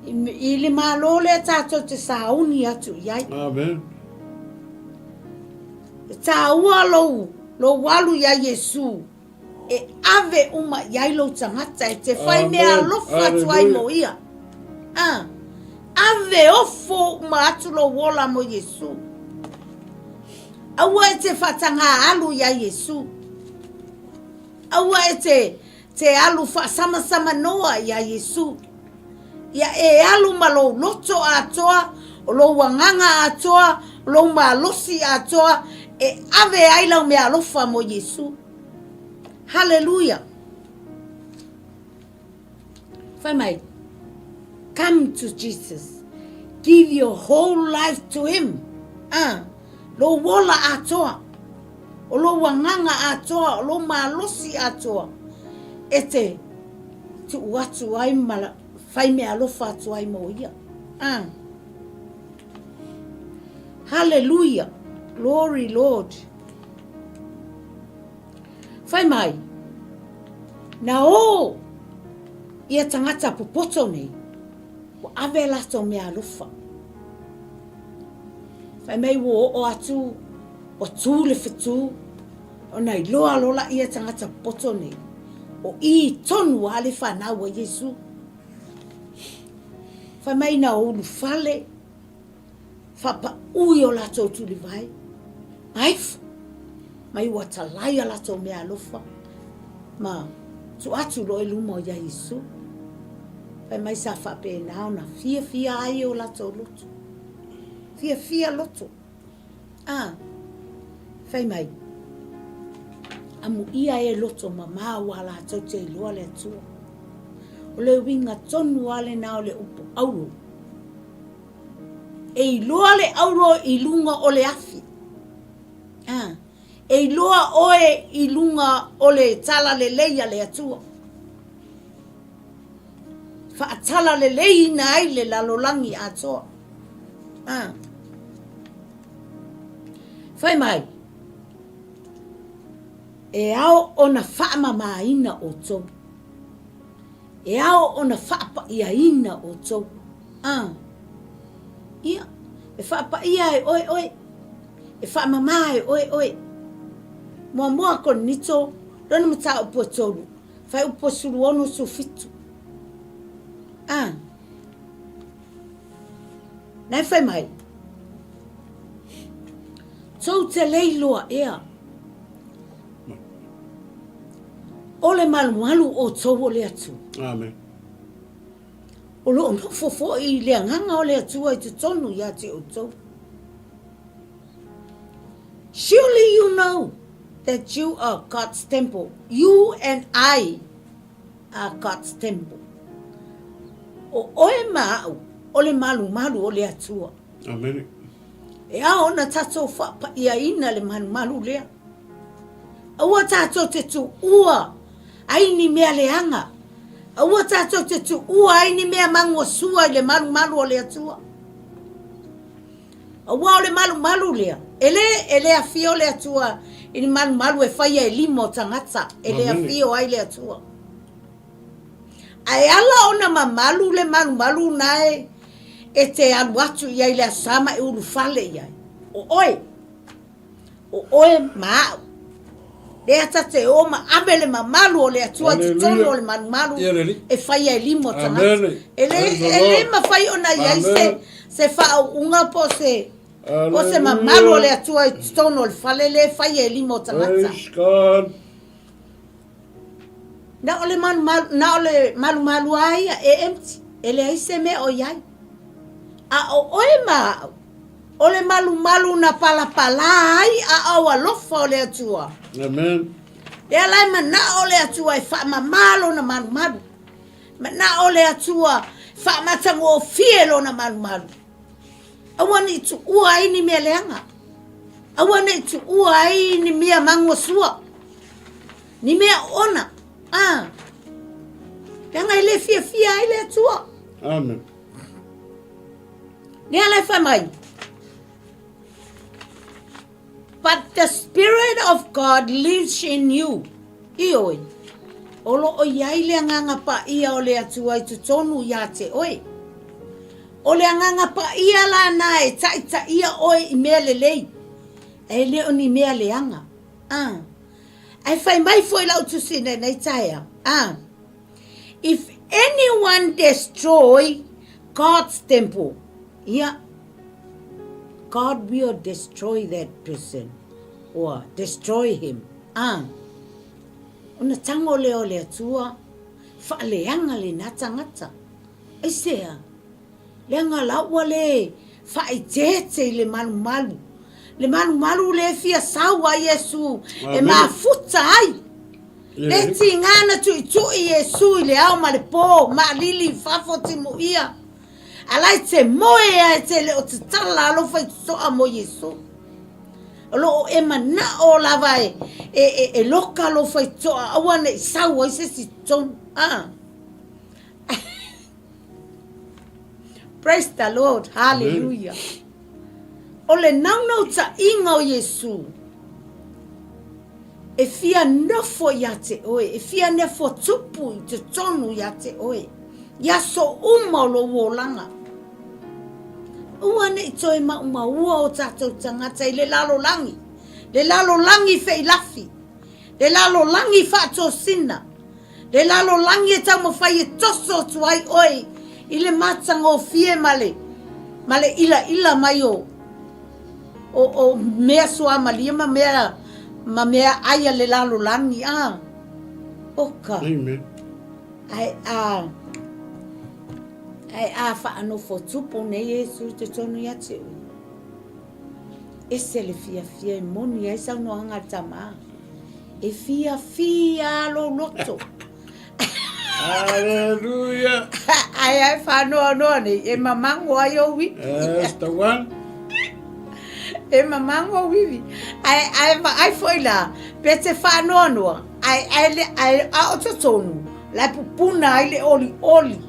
i le Malo lea tatou te sauni atu i ai. Amen. E tāua lou, lou alu iā Iesu e ave uma i ai lou tagata e te whai mea alofa atu ai mo ia. A, ave ofo uma atu lou ola mo Iesu. Aua e te whaatanga alu iā Iesu. Aua e te, te alu faasamasamanoa iā Iesu. Ia e alu ma lou loto atoa, o lou agaga atoa, o lou malosi atoa, e ave ai lau meaalofa mo Iesu. Haleluia! Fai mai, Come to Jesus. Give your whole life to him. Ah, lou ola atoa, o lou agaga atoa, o lou malosi atoa, e te tuu atu ai ma fai meaalofa atu ai mo ia. Ah. Hallelujah. Glory Lord. Fai mai, na o ia tagata popoto nei, ua ave latou mea alofa. Fai mai ua oo atu, ua tu le fetu, ona iloa loa la ia tagata popoto nei, o i tonu a le fanau a Iesu. Fai mai na ulufale, Faapaui o latou tulivae, aifo mai ua talai a latou meaalofa ma tuu atu loa i luma o ia Iesu. Fai mai sa faapena ona fiafia ai o latou loto. Fiafia loto. A, fai mai, amuia e loto mamā ua latou te iloa le Atua. O le uiga tonu a lena o le upu auro. E iloa le auro i luga o le afi. A, e iloa oe i luga o le talalelei a le Atua. Faatalaleiina ai le lalolagi atoa. A. Fai mai, e ao ona faamamaina outou. E ao ona faapa'iaina outou. A. Ia, e faapa'ia e oe oe, e faamamā e oe oe. Muamua Korinito, lona mataupu e tolu, faaiupu e 16, 17. A. Na e fai mai, Tou te leiloa ea. O le malumalu outou o le Atua. Amen. O lo o nofo foi le agaga o le Atua i totonu ia te outou. Surely you know that you are God's temple. You and I are God's temple. O oe ma au, o le malumalu o le Atua. Amen. E ao ona tatou faapa'iaina le malumalu lea. Aua tatou te tuua ai ni mea leaga. Aua tatou te tuua ai ni mea maguasua i le malumalu o le Atua. Aua o le malumalu lea, e le, e le afio le Atua i ni malumalu e faia e lima o tagata, e le afio ai le Atua. Ae ala ona mamalu le malumalu na e, e te alu atu i ai le Aso Sa ma e ulufale i ai. O oe. O oe ma au. Lea ta te o ma ave le mamalu o le Atua i totonu o le malumalu e faia e lima o tagata. E le, e le mafai ona i ai se, se faauuga po o se, po o se mamalu o le Atua i totonu o le fale lea e faia e lima o tagata. Na o le malumalu, na o le malumalu a ia e empty, e leai se mea o i ai. A o oe ma au, o le malumalu na palapala ai aao alofa o le Atua. Amen. Lea la e manao le Atua e faamama lona malumalu. Manao le Atua faamatagofie lona malumalu. Aua ne i tuua ai ni mea leaga. Aua ne i tuua ai ni mea maguasua. Ni mea ona. Ah. Leaga e le fiafia ai le Atua. Amen. Lea la e fai mai. But the Spirit of God lives in you. Ioe, o lo o i ai le Agaga Paia o le Atua i totonu iā te oe. O le Agaga Paia la na e taitaia oe i mea lelei, e le o ni mea leaga. Ah. Ae fai mai foi lau tusi i lenei taeao. Ah. If anyone destroy God's temple, ia, God will destroy that person or destroy him. Ah. Ona tago lea o le Atua, faaleaga lena tagata. Aisea? Leaga la ua le faaeteete i le malumalu. Le malumalu le fia sau a Iesu e mafuta ai. Le tiga na tuitui Iesu i le ao ma le po, maalili i fafo timuia. A la e te moe a e te le o tatala a lou faitotoa mo Iesu. O lo o e manao lava e, e, e, e loka lou faitotoa aua ne i sau ai se isi totonu. Ah. Praise the Lord. Hallelujah. O le naunautaiga o Iesu, e fia nofo ia te oe, e fia nefo tupu i totonu ia te oe, i aso uma o lou olaga. Aua ne i toe maumaua o tatou tagata i le lalolagi, le lalolagi feilafi, le lalolagi faatosina, Le lalolagi e taumafai e toso atu ai oe i le matagofie ma le, ma le ilaila mai o, o, o mea suamalie ma mea, ma mea ai a le lalolagi. A, oka. Amen. Ae a, ae a whaanofo tupu nei Iesu i totonu ia te oe. Ese le fiafia e moni ai saunoaga a le tama. E fiafia lou loto. Hallelujah. Ai ai whanoanoa nei, e mamango ai o wipi. That's the one. E mamango o wiwi. Ai, ai, ai foi la, pe te whanoanoa, ai, ai, le, ai, a o totonu, lai pupuna ai le oli oli,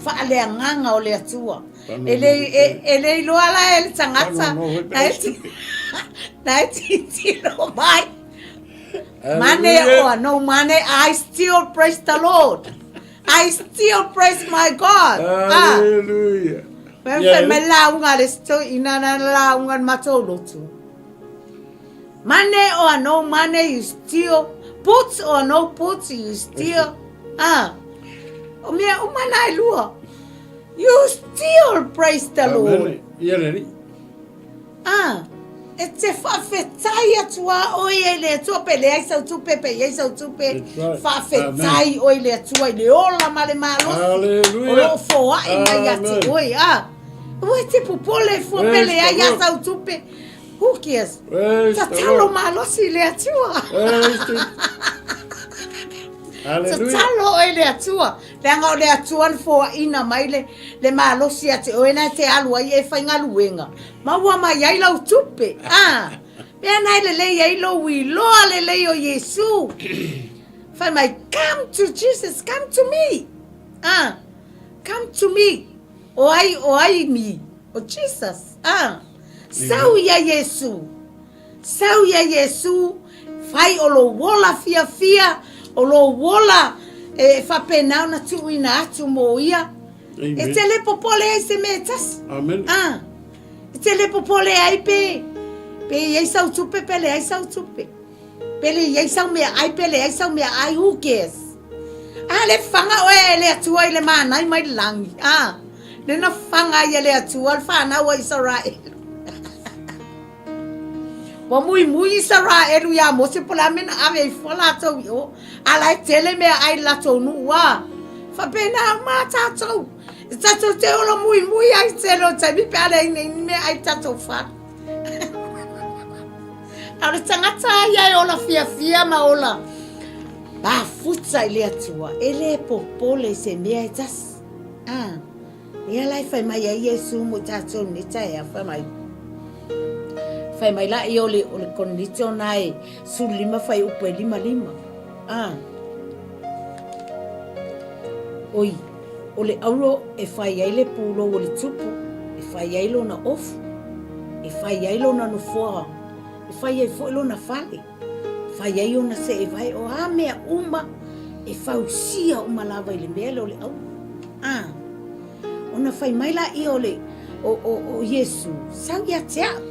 whaaleanganga o le atua. E le, e, e le iloa la e le tagata. Na e ti, na e titilo mai. Mane or no mane, I still praise the Lord. I still praise my God. Ah. Hallelujah. Ah. Yeah. Mai launga le sto ina na launga matou lotu. Mane or no mane, you still put or no put, you still. Ah. O mea uma na e lua. You still praise the Lord. Ia le Alii. Ah, e te whaawhetai atu a oe e le Atua, pe leai sau tupe, pe iai sau tupe, That's right. whaawhetai oe le Atua i le ola ma le malosi. Hallelujah. O loo foai mai ia te Amen. oe. Ah, ua e te popole fua pe Praise the leai a Lord. sau tupe. Who cares? Praise the Tatalo Lord. malosi le Atua. Praise the Hallelujah. Tatalo oe le Atua. Leaga o le Atua na foaina mai le, le malosi ia te oe na e te alu ai e faigaluega, maua mai ai lau tupe. A, mea na e lelei ai lou iloa lelei o Iesu. Fai mai, come to Jesus, come to me. A, come to me. O ai, o ai me? O Jesus. A, sau ia Iesu. Sau ia Iesu, fai o lou ola fiafia, o lou ola e faapena ona tuuina atu mo ia. Amen. E te le popole ai se mea e tasi. Amen. Ah, e te le popole ai pe, pe i ai sau tupe, pe leai sau tupe. Pe le i ai sau mea ai, pe leai sau mea ai, who cares? A le fanga oe e le Atua i le manai mai le langi. Ah, le na fanga ai e le Atua le whanau a Israel. Ua muimui Isaraelu iā Mose po o le a mea na ave ai fua latou i o, a la e tele mea ai i le latou nuu a. Faapena uma a tatou. E tatou te ola muimui ai i tele o taimi pe a leai nei ni mea ai i tatou fale. A o le tagata a ia e ola fiafia ma ola mafuta i le Atua, e le popole i se mea e tasi. Ah. Ia la e fai mai ai Iesu mo tatou nei taeao, fai mai. Fai mai la ia o le, o le Korinito na e 15 fai upu e 55. Ah. Oi, o le auro e fai ai le pūlou o le tupu, e fai ai lona ofu, e fai ai lona nofoa, e fai ai foi lona fale. Fai ai ona seevae o a mea uma e fausia uma lava i le mea lea o le auro. A, ona fai mai laia o le, o, o, o Iesu, sau ia te au,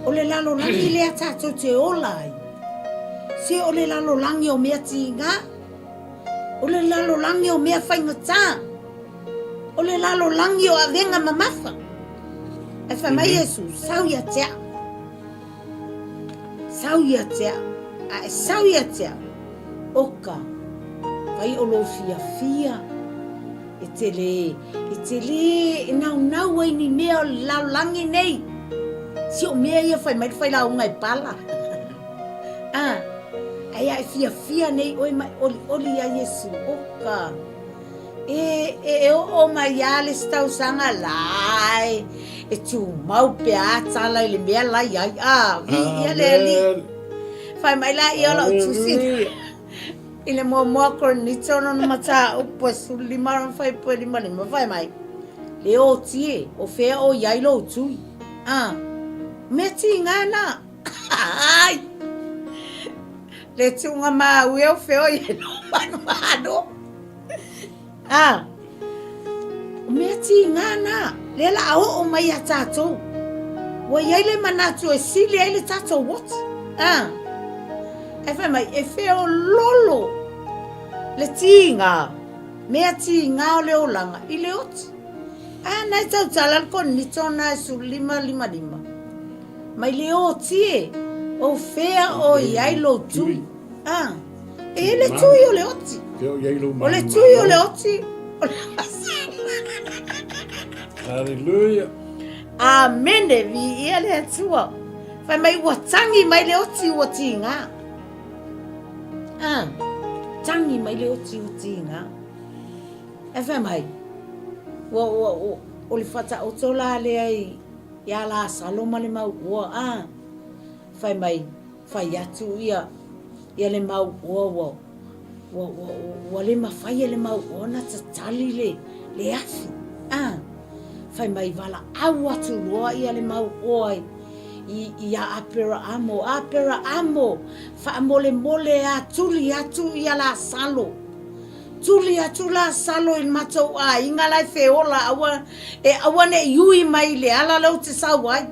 o le lalolagi lea tatou te ola ai. Se o le lalolagi o mea tiga, o le lalolagi o mea faigata, o le lalolagi o avega mamafa. Ae fai mai Iesu, sau ia te au. Sau ia te au, a e sau ia te au, Oka, fai o lou fiafia, e te lē, e te lē e naunau ai ni mea o le lalolagi nei. Si o mea ia fai mai le failauga e pala. Ah, ae a e fiafia nei oe ma e olioli iā Iesu, oka, e, e, e oo mai lava le isi tausaga la e, e tumau pea a tala i le mea la i ai. Ah, viia le Alii. Fai mai la ia o lau tusi i le muamua Korinito lona mataupu e 15 lona fuaiupu e 55, fai mai, Le oti e, o fea o i ai lou tui? A, mea tiga na. Ai! Le tuuga maui o fea o i ai lou manumanu? A, o mea tiga na, lea la a oo mai ia tatou. Ua i ai le manatu e sili ai le tatou oti. A, ae fai mai, e feololo le tiga, mea tiga o le olaga i le oti. A, na e tautala le Korinito na e 15 55. Mai le oti e, o fea o i ai lou tui. A, e i ai le tui o le oti. O le tui o le oti, o le Hallelujah. Amene, viia le Atua. Fai mai ua tangi mai le oti ua tiga. Ah, tangi mai le oti ua tiga. E fai mai, ua, ua, ua, o le whataoto la lea i, ia Lasalo ma le mauoa. Ah, fai mai, Fai atu ia, ia le mau oa ua, ua, ua, ua le mafai e le mau oa ona tatali le, le afi. A, fai mai valaau atu loa ia le mau oa i, i, iā Aperaamo, Aperaamo, faamolemole a tuli atu ia Lasalo. Tuli atu Lasalo i le matou aiga la e feola aua, e aua ne i ui mai i le ala lea ou te sau ai.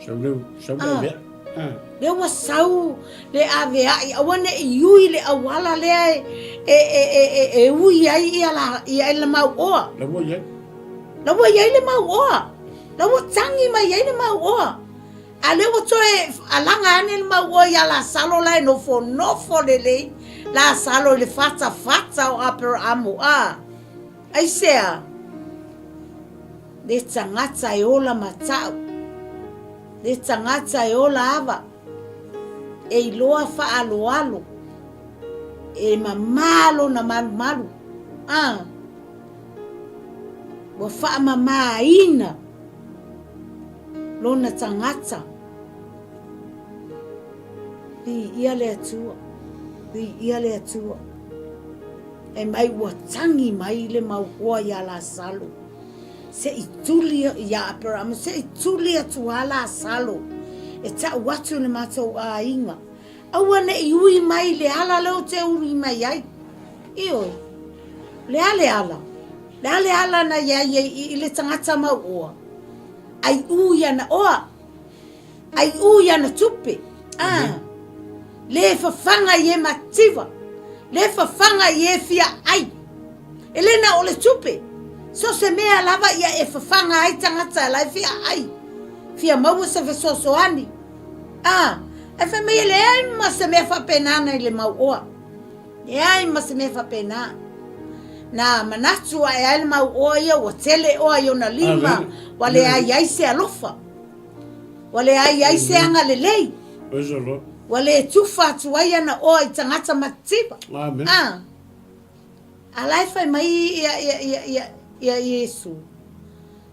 Sau leu, sau le ah. avea. Ah. Lea ua sau le aveai, aua ne i ui le auala lea e, e, e, e, e, e ui ai ia la, ia le mau oa. La ua iai. La ua iai le mau oa. La ua tangi mai ai le mau oa. A lea ua toe alaga ane le mau oa ia Lasalo la e nofo nofo lelei. Lasalo i le fata fata o Aperamo. Ah. Aisea? Le tagata e ola matau, le tagata e ola ava, e iloa faaaloalo, e mamā lona malumalu, a, ua faamamāina lona tagata. Viia le Atua, viia le Atua. E mai ua tangi mai le mau hoa iā Lasalo, se i tuli iā Aperahama, se i tuli atu lā Lasalo e ta'u atu i le matou aiga, aua ne i ui mai i le ala lea ou te ui mai ai. Ioe, o le a le ala? O le a le ala na i ai i le tagata mauoa? Ai ū i ana oa. Ai ū i ana tupe, ā, lē fafaga i e mativa, lē fafaga i e fia ai. E le na o le tupe, so se mea lava ia e fafaga ai tagata la e fia ai, fia maua se fesoasoani. Ā, ae fai mai e leai ma se mea faapena na i le mau oa. Leai ma se mea faapena. Na manatu ae ai le mau oa ia ua tele oa i ona lima, ua leai ai se alofa. Ua leai ai se agalelei. Praise the Lord. Ua le tufa atu ai ana oa i tagata matitiva. Amen. A. A la e fai mai ia, ia, ia, ia, ia Iesu,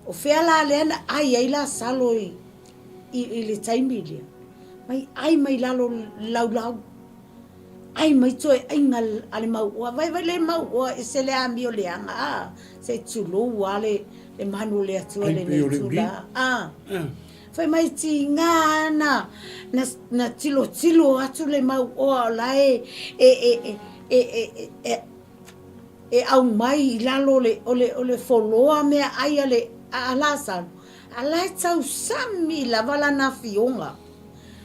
o fea la lea na ai ai Lasalo i, i, i le taimi lea? Mai ai mai lalo laulau. Ai mai toe aiga a le mau oa. Vai vai le mau oa e se le amio leaga, a, se tulou a le, le manu o le Atua i lenei itula. A, fai mai tiga ana na, na tilotilo atu le mau oa o la e, e, e, e, e, e, e, e aumai i lalo o le, o le, o le foloa meaai a le, a Lasalo, a la e tausami lava lana afioga.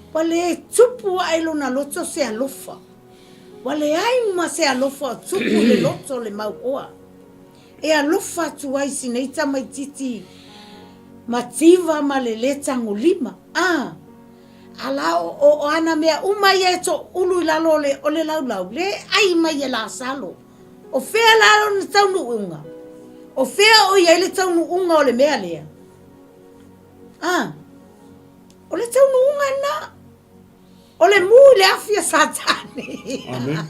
Ua le tupu ae lona loto se alofa. Ua leai ma se alofa o tupu i le loto o le mau oa. E alofa atu ai si nei tamaititi mativa ma le le tagolima. A! A la o, o, o ana mea uma ia e toʻulu i lalo o le, o le laulau, le ʻai mai e Lasalo. O fea la lona taunuuga? O fea o i ai le taunuuga o le mea lea? A, o le taunuuga lena. O le mu i le afi a Satani. Amen.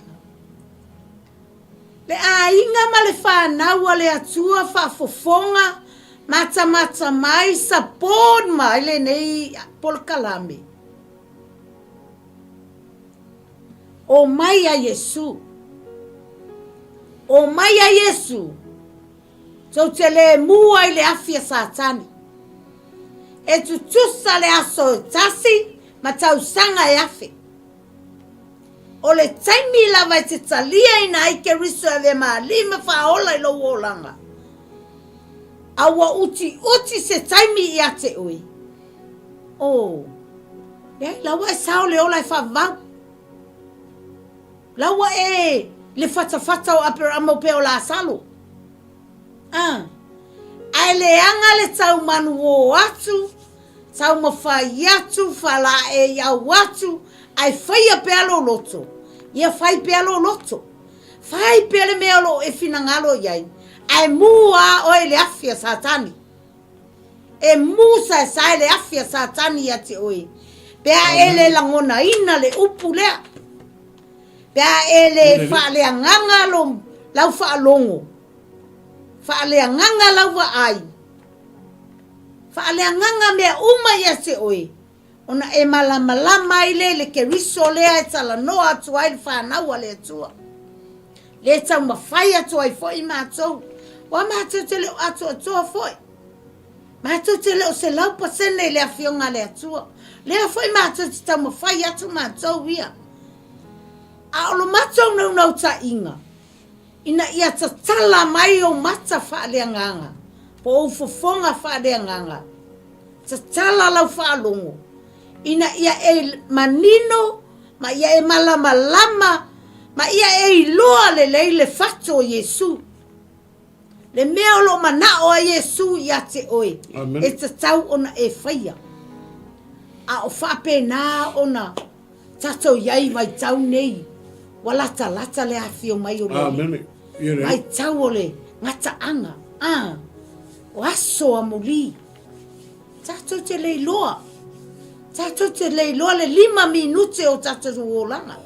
Le aiga ma le fanau a le Atua faafofoga matamata mai support mai lenei polokalame. O mai a Iesu. O mai a Iesu. Tou te le mu ai le afi a Satani. E tutusa le aso e tasi ma tausaga e afe. O le taimi lava e te taliaina ai Keriso e avea ma alii ma faaola i lou olaga, a ua utiuti se taimi ia te oe, oh, leai, la ua e sao le ola e faavavau. La ua e le fatafata o Aperama o pea o Lasalo. Ah, ae leaga le taumanu o atu, Taumafai atu, falaaeiau atu, ae faia pea lou loto. Ia fai pea lou loto. Fai pea le mea o lo o e finagalo i ai, ae mū a oe i le afi a Satani. E mū saesae le afi a Satani ia te oe, pe a e le lagonaina le upu lea, pe a e le faaleagaga lo lau faalogo, faaleagaga lau vaai, Faaleagaga mea uma ia te oe, ona e malamalama ai lea i le Keriso lea e talanoa atu ai le fanau a le Atua. Le taumafai atu ai foi matou, ua matou te le o atoatoa foi. Matou te le o 100% i le Afioga a le Atua. Lea foi matou te taumafai atu matou ia. A o lo matou naunautaiga, Ina ia tatala mai ou mata faaleagaga, po o ou fofoga faaleagaga, tatala lau faalogo, ina ia e manino ma ia e malamalama ma ia e iloa lelei le fatu o Iesu. Le mea o lo o manao ai Iesu ia te oe, Amen. e tatau ona e faia. A o faapena ona Tatou i ai vaitau nei, ua latalata le afio mai o le Amene. Ia lelei. Vaitau o le gataaga, a, o aso amuli. Tatou te le iloa. Tatou te le iloa le lima minute o tatou olaga.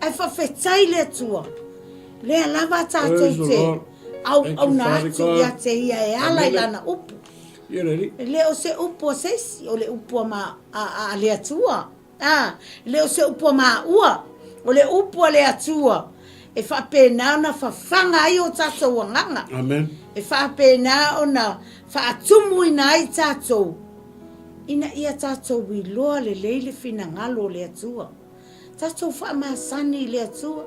Ae faafetai le Atua, lea lava tatou Praise the te Lord. Thank you, auauna Father atu God. ia te ia e ala i Amene. lana upu. Ia lelei. E le o se upu a se isi, o le upu a, ma, a, a, a le Atua. A, e le o se upu a maua, o le upu a le Atua e faapena ona fafaga ai o tatou agaga. Amen. E faapena ona faatumuina ai tatou, ina ia tatou iloa lelei le finagalo o le Atua. Tatou faamasani i le Atua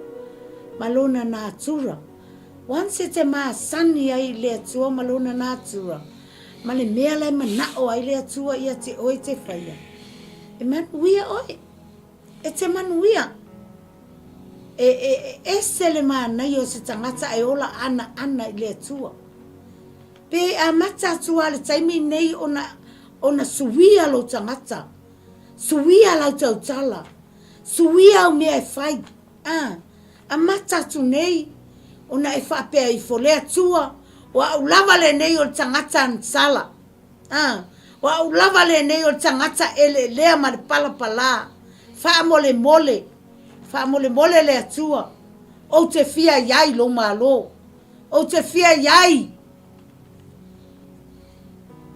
ma Lona natura. Once e te masani ai i le Atua ma Lona natura, ma le mea la e manao ai le Atua ia te oe te faia, e manuia oe. E te manuia. E, e, e ese le manaia o se tagata e ola anaana i le Atua. Pe amata atu lava le taimi nei ona, ona suia lou tagata, suia lau tautala, suia au mea e fai. A, amata atu nei ona e faapea ifo, Le Atua, o au lava lenei o le tagata anisala. A, o au lava lenei o le tagata eleelea ma le palapalā. Faamolemole, faamolemole le Atua, ou te fia i ai lou Malo. Ou te fia i ai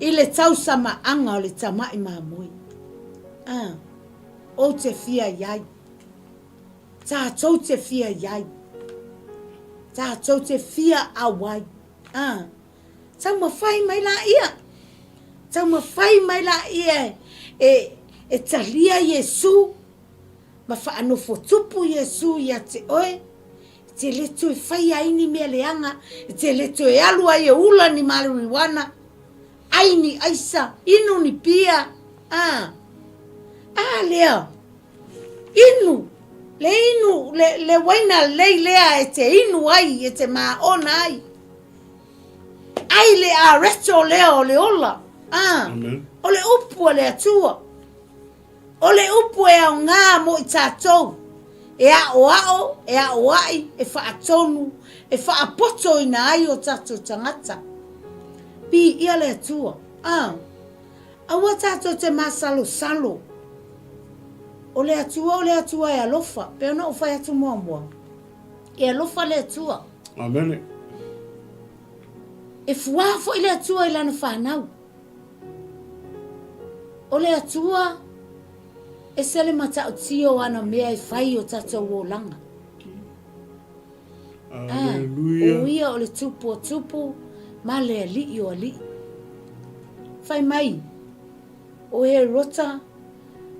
i le tausamaaga o le tama'i mamoe. A, ou te fia i ai. Tātou te fia i ai. Tātou te fia au ai. Ā, taumafai mai laia. Taumafai mai laia e, e talia Iesū ma whaanofo tupu Iesū ia te oe. E te le toe whai ai ni mea leaga, e te le toe alu ai e ula ni marijuana, ai ni aisa, inu ni pia, ā, ā lea, Inu, le inu, le, le waina lelei lea e te inu ai, e te māona ai. Ai le areto lea o le ola. Ah, Amen. o le upu a le Atua. O le upu e aoga mo i tatou, e aʻoaʻo, e aʻoaʻi, e faatonu, e faapotoina ai o tatou tagata. Piia le Atua. A, aua tatou te masalosalo. O le Atua o le Atua e alofa, pei ona ou fai atu muamua. E alofa le Atua. Amene. E fuā foi le Atua i lana fanau. O le Atua, ese le matautia o ana mea e fai i o tatou olaga. Aleluia. O ia o le Tupu o tupu ma le Alii o alii. Fai mai, o Herota,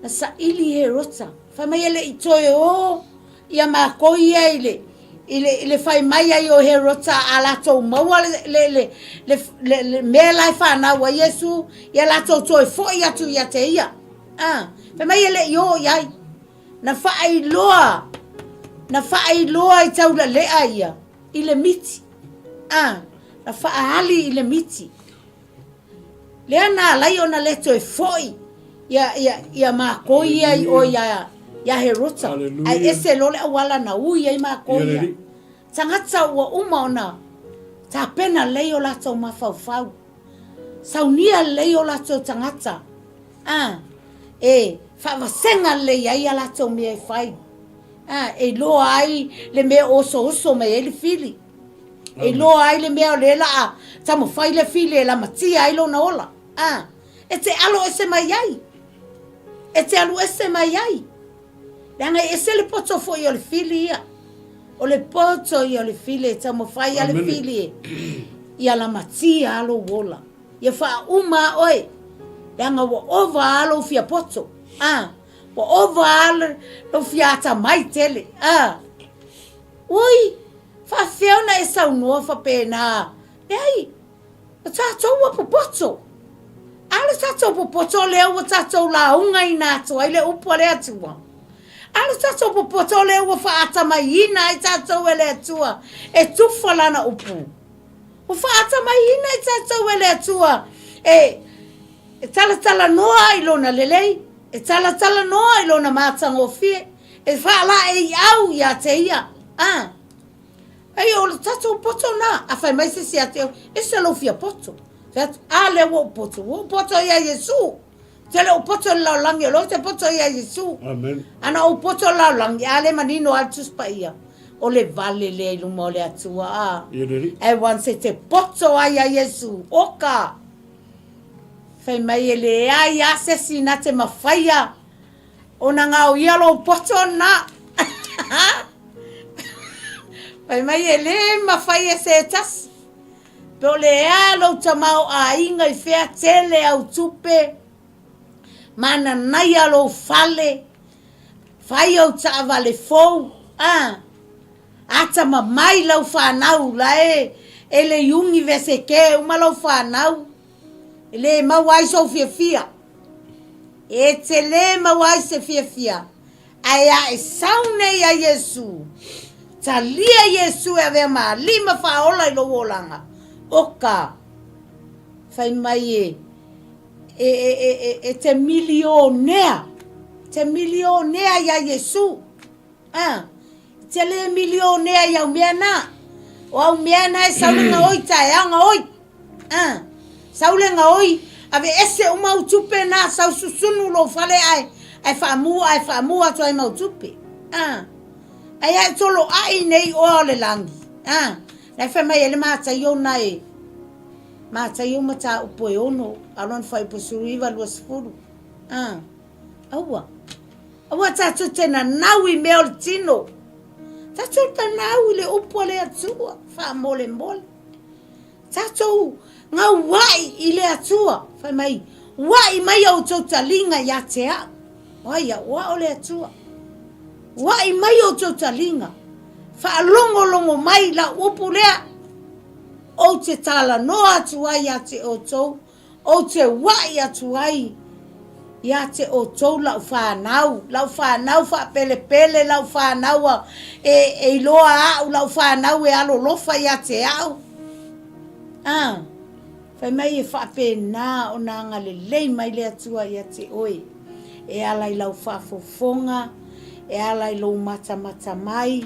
na saili Herota. Fai mai e le i toe o ia makou ia i le, i le, i le fai mai ai o Herota a latou maua le, le, le, le, le, le mea la e fanau ai Iesu, ia latou toe foi atu ia te ia. Ah, fai mai e le i o i ai. Na faailoa, na faailoa i taulalea ia i le miti. Ah, na faaali i le miti. Lea na alai ona le toe foi ia, ia, ia makou ia i o ia, ia Herota. Ae ese loa le auala na ui ai makou ia. Tagata ua uma ona tapena lelei o latou mafaufau. Saunia lelei o latou tagata. A, e faavasega lelei ai a latou mea e fai. A, e iloa ai le mea e osooso mai ai le fili. E iloa ai le mea o lea la a taumafai le fili e lamatia ai lona ola. A, e te alo ese mai ai. E te alu ese mai ai. Leaga e ese le poto foi o le fili ia. O le poto ia o le fili e taumafai a le fili e ia lamatia a lou ola. Ia faauma a oe. Leaga ua ova a lou fia poto. A, ua ova a lou fia atamai tele. A, ui! Faafefea ona e saunoa faapena? Leai, o tatou ua popoto. A o le tatou popoto lea ua tatou laugaina atu ai le upu a le Atua. A o le tatou popoto lea ua faatamaiina ai tatou e le Atua e tufa lana upu. Ua faatamaiina ai tatou e le Atua e e talatalanoa ai lona lelei, e talatalanoa ai lona matagofie. E faalaeiau ia te ia. A. Ai, o le tatou poto na. A fai mai se isi ia te oe, ese lou fia poto. Fai atu, a lea ua ou poto. Ua ou poto ia Iesu. Te le ou poto i le lalolagi, o lea ou te poto ia Iesu. Amen. Ana ou poto i le lalolagi, a lea manino lava le Tusi Paia. O le vale lea i luma o le Atua, a. Ia le Alii. Ae once e te poto ai ia Iesu, oka! Fai mai e leai lava se isi na te mafaia Ona gaoia lou poto na. Fai mai e lē mafai e se tasi. Pe o le a lou tamaoaiga i fea tele au tupe, mananaia lou fale, fai au taavale fou, a, atamamai lau fanau la e e le iuniveseke uma lau fanau. E lē maua ai sou fiafia. E te lē maua ai se fiafia, ae a e sau nei ia Iesu, talia Iesu e avea ma Alii ma Faaola i lou olaga, oka, fai mai e, e, e, e, e, e te milionea, te milionea ia Iesu. A, te lē milionea i au mea na. O au mea na e sau le gaoi taeao gaoi. A, sau le gaoi, aveese uma au tupe na, sau susunu lou fale ae, ae faamu ae faamu atu ai ma au tupe. A, ae a e toloai nei oa o le lagi. A, na e fai mai ai le Mataio na e, Mataio mataupu e ono, a lona fuaiupu 19, 20. A, aua. Aua tatou te nanau i mea o le tino. Tatou nanau i le upu a le Atua, faamolemole. Tatou gauai i le Atua, fai mai, uai mai a outou taliga ia te au. Ai au, o le Atua. Uai mai outou taliga, faalogologo mai lau upu lea, ou te talanoa atu ai ia te outou Ou te uaʻi atu ai ia te ʻoutou lau fanau, lau fanau faapelepele, lau fanau e, e iloa aʻu, lau fanau e alolofa ia te aʻu. A, fai mai e faapena ona agalelei mai le Atua ia te oe. E ala i lau faafofoga, e ala i lou matamata mai,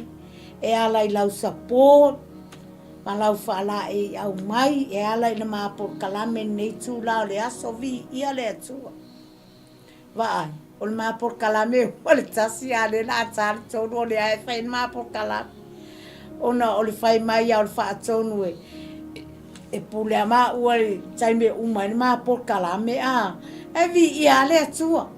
e ala i lau support, ma lau faalaeiau mai, e ala i le ma polokalame i lenei itula o le aso, viia le Atua. Vaai, o le ma polokalame e uma le tasi, a o lea o le a ta le tolu, o lea lava e fai le ma polokalame. Ona o le fai mai lava o le faatonu e, e pule lava maua i le taimi e uma ai le ma polokalame, a, ae viia lava le Atua.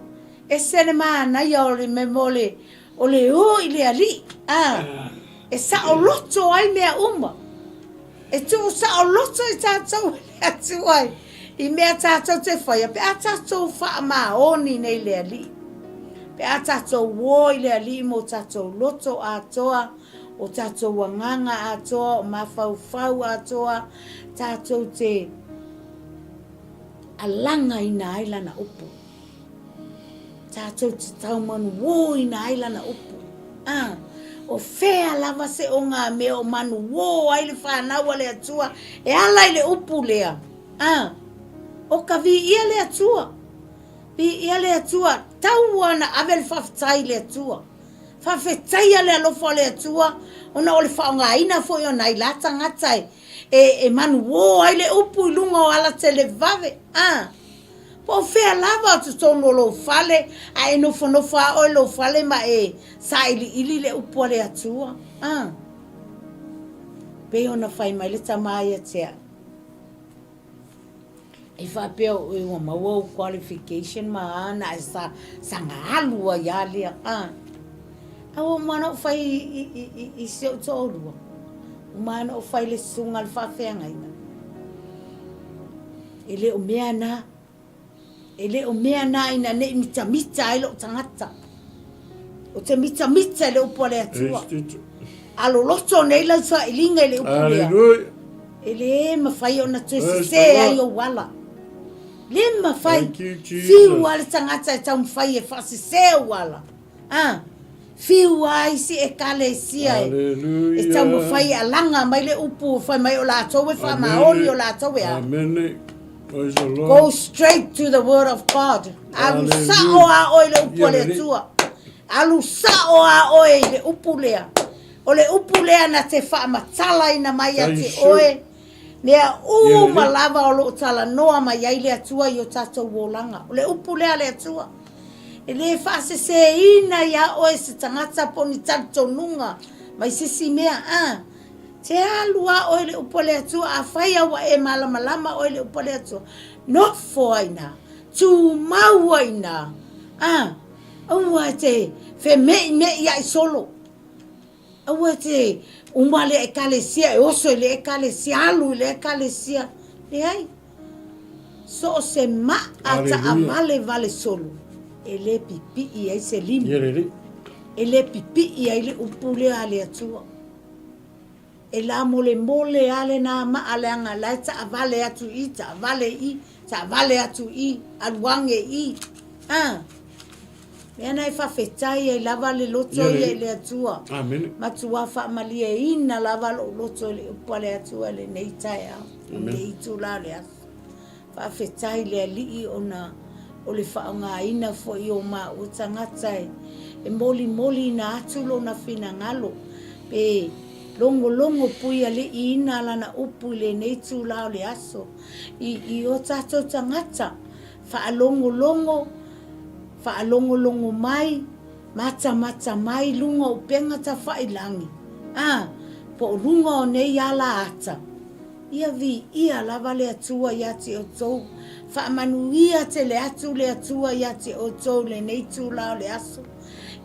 Ese le manaia o le mea o le, o le o i le Alii, a, e saoloto ai mea uma. E tuusaoloto i tatou e le Atua i mea tatou te faia pe a tatou faamaoni nei i le Alii. Pe a tatou o i le Alii mo tatou loto atoa, o tatou agaga atoa, o mafaufau atoa, tatou te alagaina ai Lana upu. Tatou te taumanuōina ai lana upu. A, o fea lava se ogamea o manuō ai le fanau a le Atua e ala i le upu lea? A, o ka viia le Atua. Viia le Atua, tau ana ave le faafetai i le Atua. Faafetaia le alofa o le Atua ona o le faaaogaina foi o nai la tagata e, e, e manuō ai le upu i luga o ala televave. A, Po o fea lava o totonu o lou fale, a e nofonofo lava oe i lou fale ma e sailiili le upu a le Atua. A. Pei ona fai mai le tama ia te au, E faapea oe ua maua ou qualification ma a na e sa, saga alu ai lava lea. A. A ua uma ona ou fai i, i, i, i si ou toalua. Uma ona ou fai i le susuga a le faafeagaiga. E le o mea na, e le o mea na ina ne i mitamita ai lou tagata. Ou te mitamita i le upu a le Atua. A loloto nei lau sailiga i le upu lea, e le mafai ona toe sesē ai ou ala. Le mafai. Fiu lava le tagata e taumafai e faasesē ou ala. A, fiu a isi ekalesia e, e taumafai e alaga mai le upu fai mai o latou e faamaoni o latou e a. Amene. Praise the Lord. Go straight to the word of God. Alu sao a oe i le upu a le Atua. Alu sao a oe i le upu lea. O le upu lea na te faamatalaina mai ia te oe mea uma lava o lo o talanoa mai ai le Atua i o tatou olaga. O le upu lea a le Atua. E le faaseseina iā oe se tagata po o ni talitonuga mai se isi mea, a. Te alu lava oe i le upu a le Atua, afai lava ua e malamalama oe i le upu a le Atua, nofo ai ina, tumau ai ina, a. Aua e te feme'ime'i a'i solo. Aua e te uma le ekalesia, e oso i le ekalesia, alu i le ekalesia. Leai. So o se ma'a ta'avalevale solo, e le pipi'i ai se lima. E le pipi'i ai le upu lea a le Atua. E lamolemole lava lena ma'a leaga la e ta'avale atu i i, ta'avale i i, ta'avale atu i i, alu age i i. A! Mea na e faafetai ai lava le loto ia i le Atua. Matua faamalieina lava lou loto i le upu a le Atua i lenei taeao, i lenei itula o le aso. Faafetai i le Alii ona o le faaaogaina foi o maua tagata e molimoliina atu lona finagalo pe logologo puialiiina lana upu i lenei itula o le aso i o tatou tagata. Faalogologo, faalogologo mai, matamata mai luga o upega tafailangi, a, po o luga o nei ala ata. Ia viia lava le Atua ia te outou. Faamanuia tele atu le Atua ia te outou i lenei itula o le aso.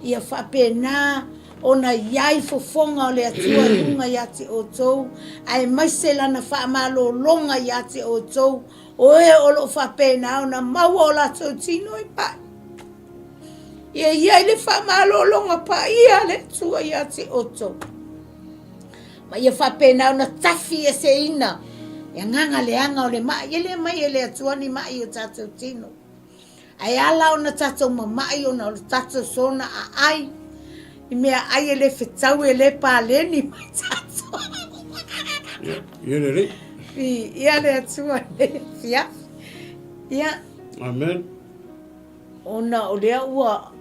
Ia faapena ona i ai fofoga o le Atua i luga ia te outou, aemaise Lana faamalologa ia te outou, O e o lo o faapena ona maua o latou tino i pai. Ia i ai le faamalologa paia a le Atua ia te outou. Ma ia faapena ona tafi eseina le agaga leaga o le mai. E le mai e le Atua ni mai o tatou tino. Ae ala ona tatou mamai ona o le tatou soona aai i mea ai e le fetau e le paleni mai tatou. Ia lelei. Ia le Atua i lenei afiafi. Ia. Amen. Ona o lea ua,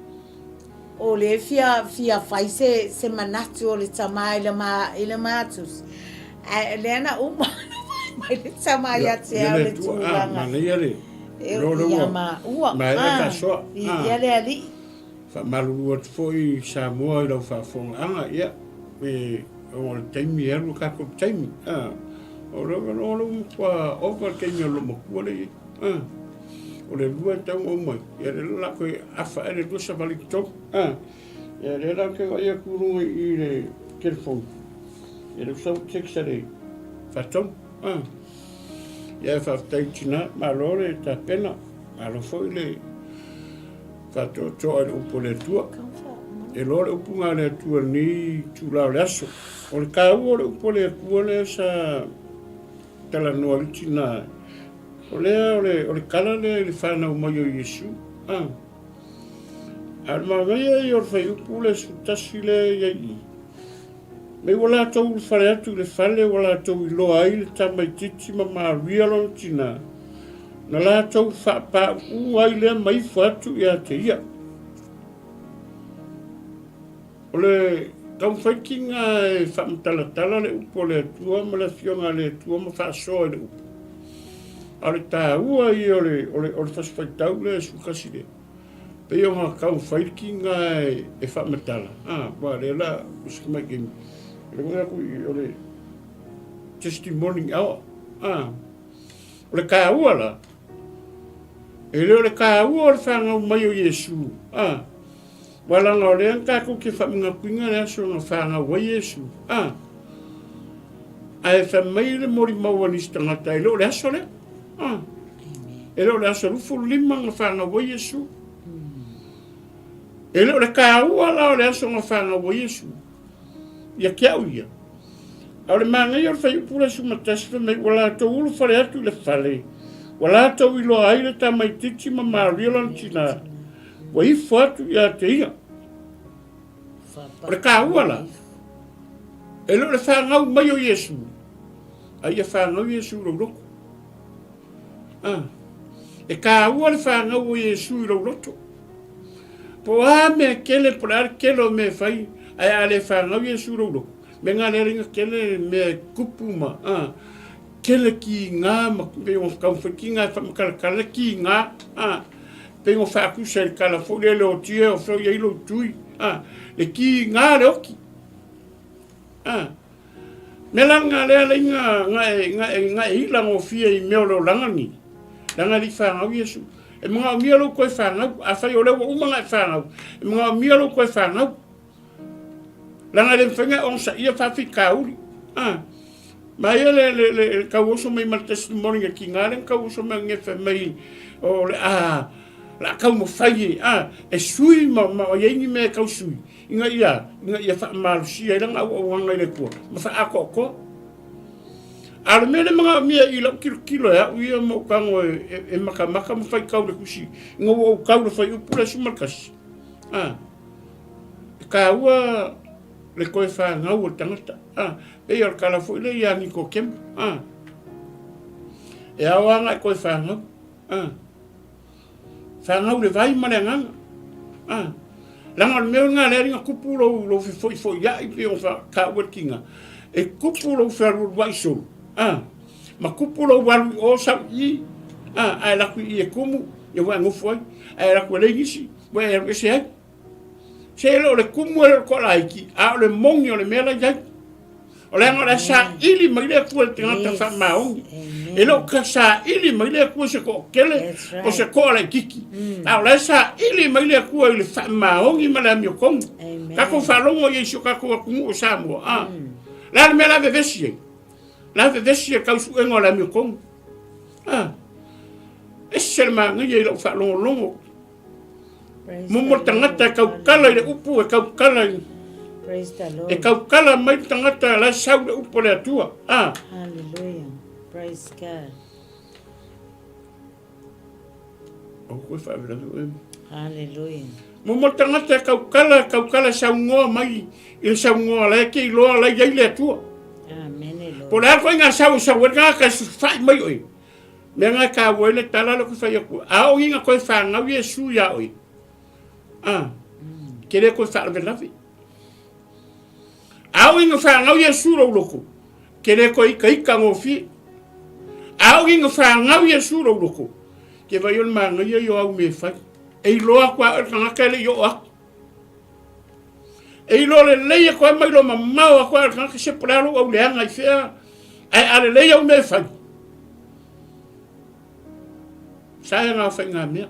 o lea e fia, fia fai se, se manatu o le tama i le ma, i le matusi, ae o lea na uma ona fai mai le tama ia te au le tulaga. Manaia le, ia maua, viia le Alii. Faamalulu atu foi Samoa i lau faafofogaaga, ia, e, o le taimi e alu le tatou taimi, a, o le, o le matua ova le taimi o le loomatua lea e i ai, a, o le lua e tatau ona oo mai, ia lea la o le a toe afa ea le lua savali i totonu, a, ia lea la ou te vaai atu i luga i i le telefoni, ia lea ua sau le text a le faatonu, a, ia faafetai tina, malo le tapena, malo foi le Faatoatoa i le upu a le Atua. E loa le upuga a le Atua i lenei itula o le aso. O le taua o le upu a le Atua lea sa talanoa ai le tina, o lea o le, o le tala lea i le fanau mai o Iesu. A, a o le manaia ia o le fuaiupu lea 11 lea e i ai i i, Me ua latou ulufale atu i le fale ua latou iloa ai le tamaitiiti ma Maria lona tinā, na latou faapāuū ai lea ma ifo atu ia te ia. O le taumafaitinga e faamatalatala le upu a le Atua ma le Afioga a le Atua ma faasoa i le upu. A o le taua ia o le, o le, o le Fasi Faitau lea e 11 lea, Pei ona taumafai le kiga e faamatala, a, aua o lea la o si tamai taimi, o le uiga atu i o le testimony hour, a. O le taua la, e le o le taua o le fanau mai o Iesu, a, aua leaga o lea na tatou te faamanatuina le aso na fanau ai Iesu, a. Ae fai mai le molimau a nisi tagata, e le o le aso lea, a. E le o le aso 25 na fanau ai Iesu. E le o le taua la o le aso na fanau ai Iesu. Ia te au ia. A o le manaia o le fuaiupu lea 11 fai mai ua latou ulufale atu i le fale, ua latou iloa ai le tamaitiiti ma Maria lona tina, ua ifo atu ia te ia. O le taua la, e le o le fanau mai o Iesu, a ia fanau Iesu i lou loto. Ah, e taua le fanau o Iesu i lou loto. Po o a mea kele, po o le a le kele o mea e fai, ae a le fanau Iesu i lou loto, me nga le ringa kele mea e kupu ma, ah, kele ki ngā, ma pei o taumafai ki ngā e whamakarakara ki ngā, ah, pei o whaakusa i le kala foi le le o tie o feo i lou tui, ah, le ki ngā le oki. Ah, Me la nga lea le inga nga e nga e nga e ila ngofie i mea o le olaga ni. Langa li whangau Iesu. E manaomia lou koe whangau, a whai o lea ua uma nga e whangau. E manaomia lou koe whangau. Langa le mawhai nga onsa ia whawhikauri. Ah. Ma ia le, le, le, le kauoso mai ma le testimony nga ki ngā le kauoso mai ngefe mai o le a la kau mo whai e, a, e sui ma, ma o iei ni mea e kau sui. Ina ia, ina ia faamalosia ai lana auaunaga i le Atua, ma faaatoatoa. A o le mea lea e manaomia i lau tilotilo e au ia ma ou tago e, e, e matamata ma faitau le tusi, ina ua ou tau le fuaiupu lea 11. A, e taua le toe fanau o le tagata. A, pei o le tala foi lea ia Nikotemo. A, e ao lava ona e toe fanau. A, Fanau le vai ma le agaga. A, leaga o le mea lena lea na tupu lou, lou fefoifoiai pei ona taua le tiga, e tupu lou fealualuai solo, a, ma tupu lou alu i o sau i i, a, ae alu atu i i e tumu, ia ua e nofo ai, ae alu atu e leai nisi, ua e alu ese ai. Se e le o le kumu e le o le toalaiti, a o le moni o le mea la i ai. O le aga o le a saili mai le Atua i le tagata faamaoni. E le o ka saili mai le Atua i se toatele o se toa laititi. A o la e saili mai le Atua i le faamaoni ma le amiotonu. Tatou faalogo i ai i si o tatou atunuu o Samoa. A. Le a le mea la vevesi ai? La vevesi ai le tausuega o le amiotonu. A. Ese le manaia i lau faalogologo. Momo le tagata e tautala i le upu, e tautala i... E tautala mai le tagata la e sau le upu a le Atua. Ah. Hallelujah. Praise God. O koe whaawelawe oe. Hallelujah. Momo le tagata e tautala, e tautala e saunoa mai i le saunoa la e te iloa la i ai le Atua. Amen, Lord. Po le a koe ngā sau e sau e le tagata e fai mai oe. Mea nga e taua ai le tala lea ou te fai atu ai, a oo ina toe fanau Iesu ia oe, a, ke le toe faalavelave. A oo ina fanau Iesu lou loto, ke le toe itaita gofie. A oo ina fanau Iesu lou loto, ke vaai o le manaia ia o au mea e fai. E iloa atu lava oe le tagata e le i oo atu. E iloa lelei atu ai mai loa mamao atu ai le tagata se po o le a lou auleaga i fea, ae a lelei au mea e fai, sa e ngā whai ngā mea.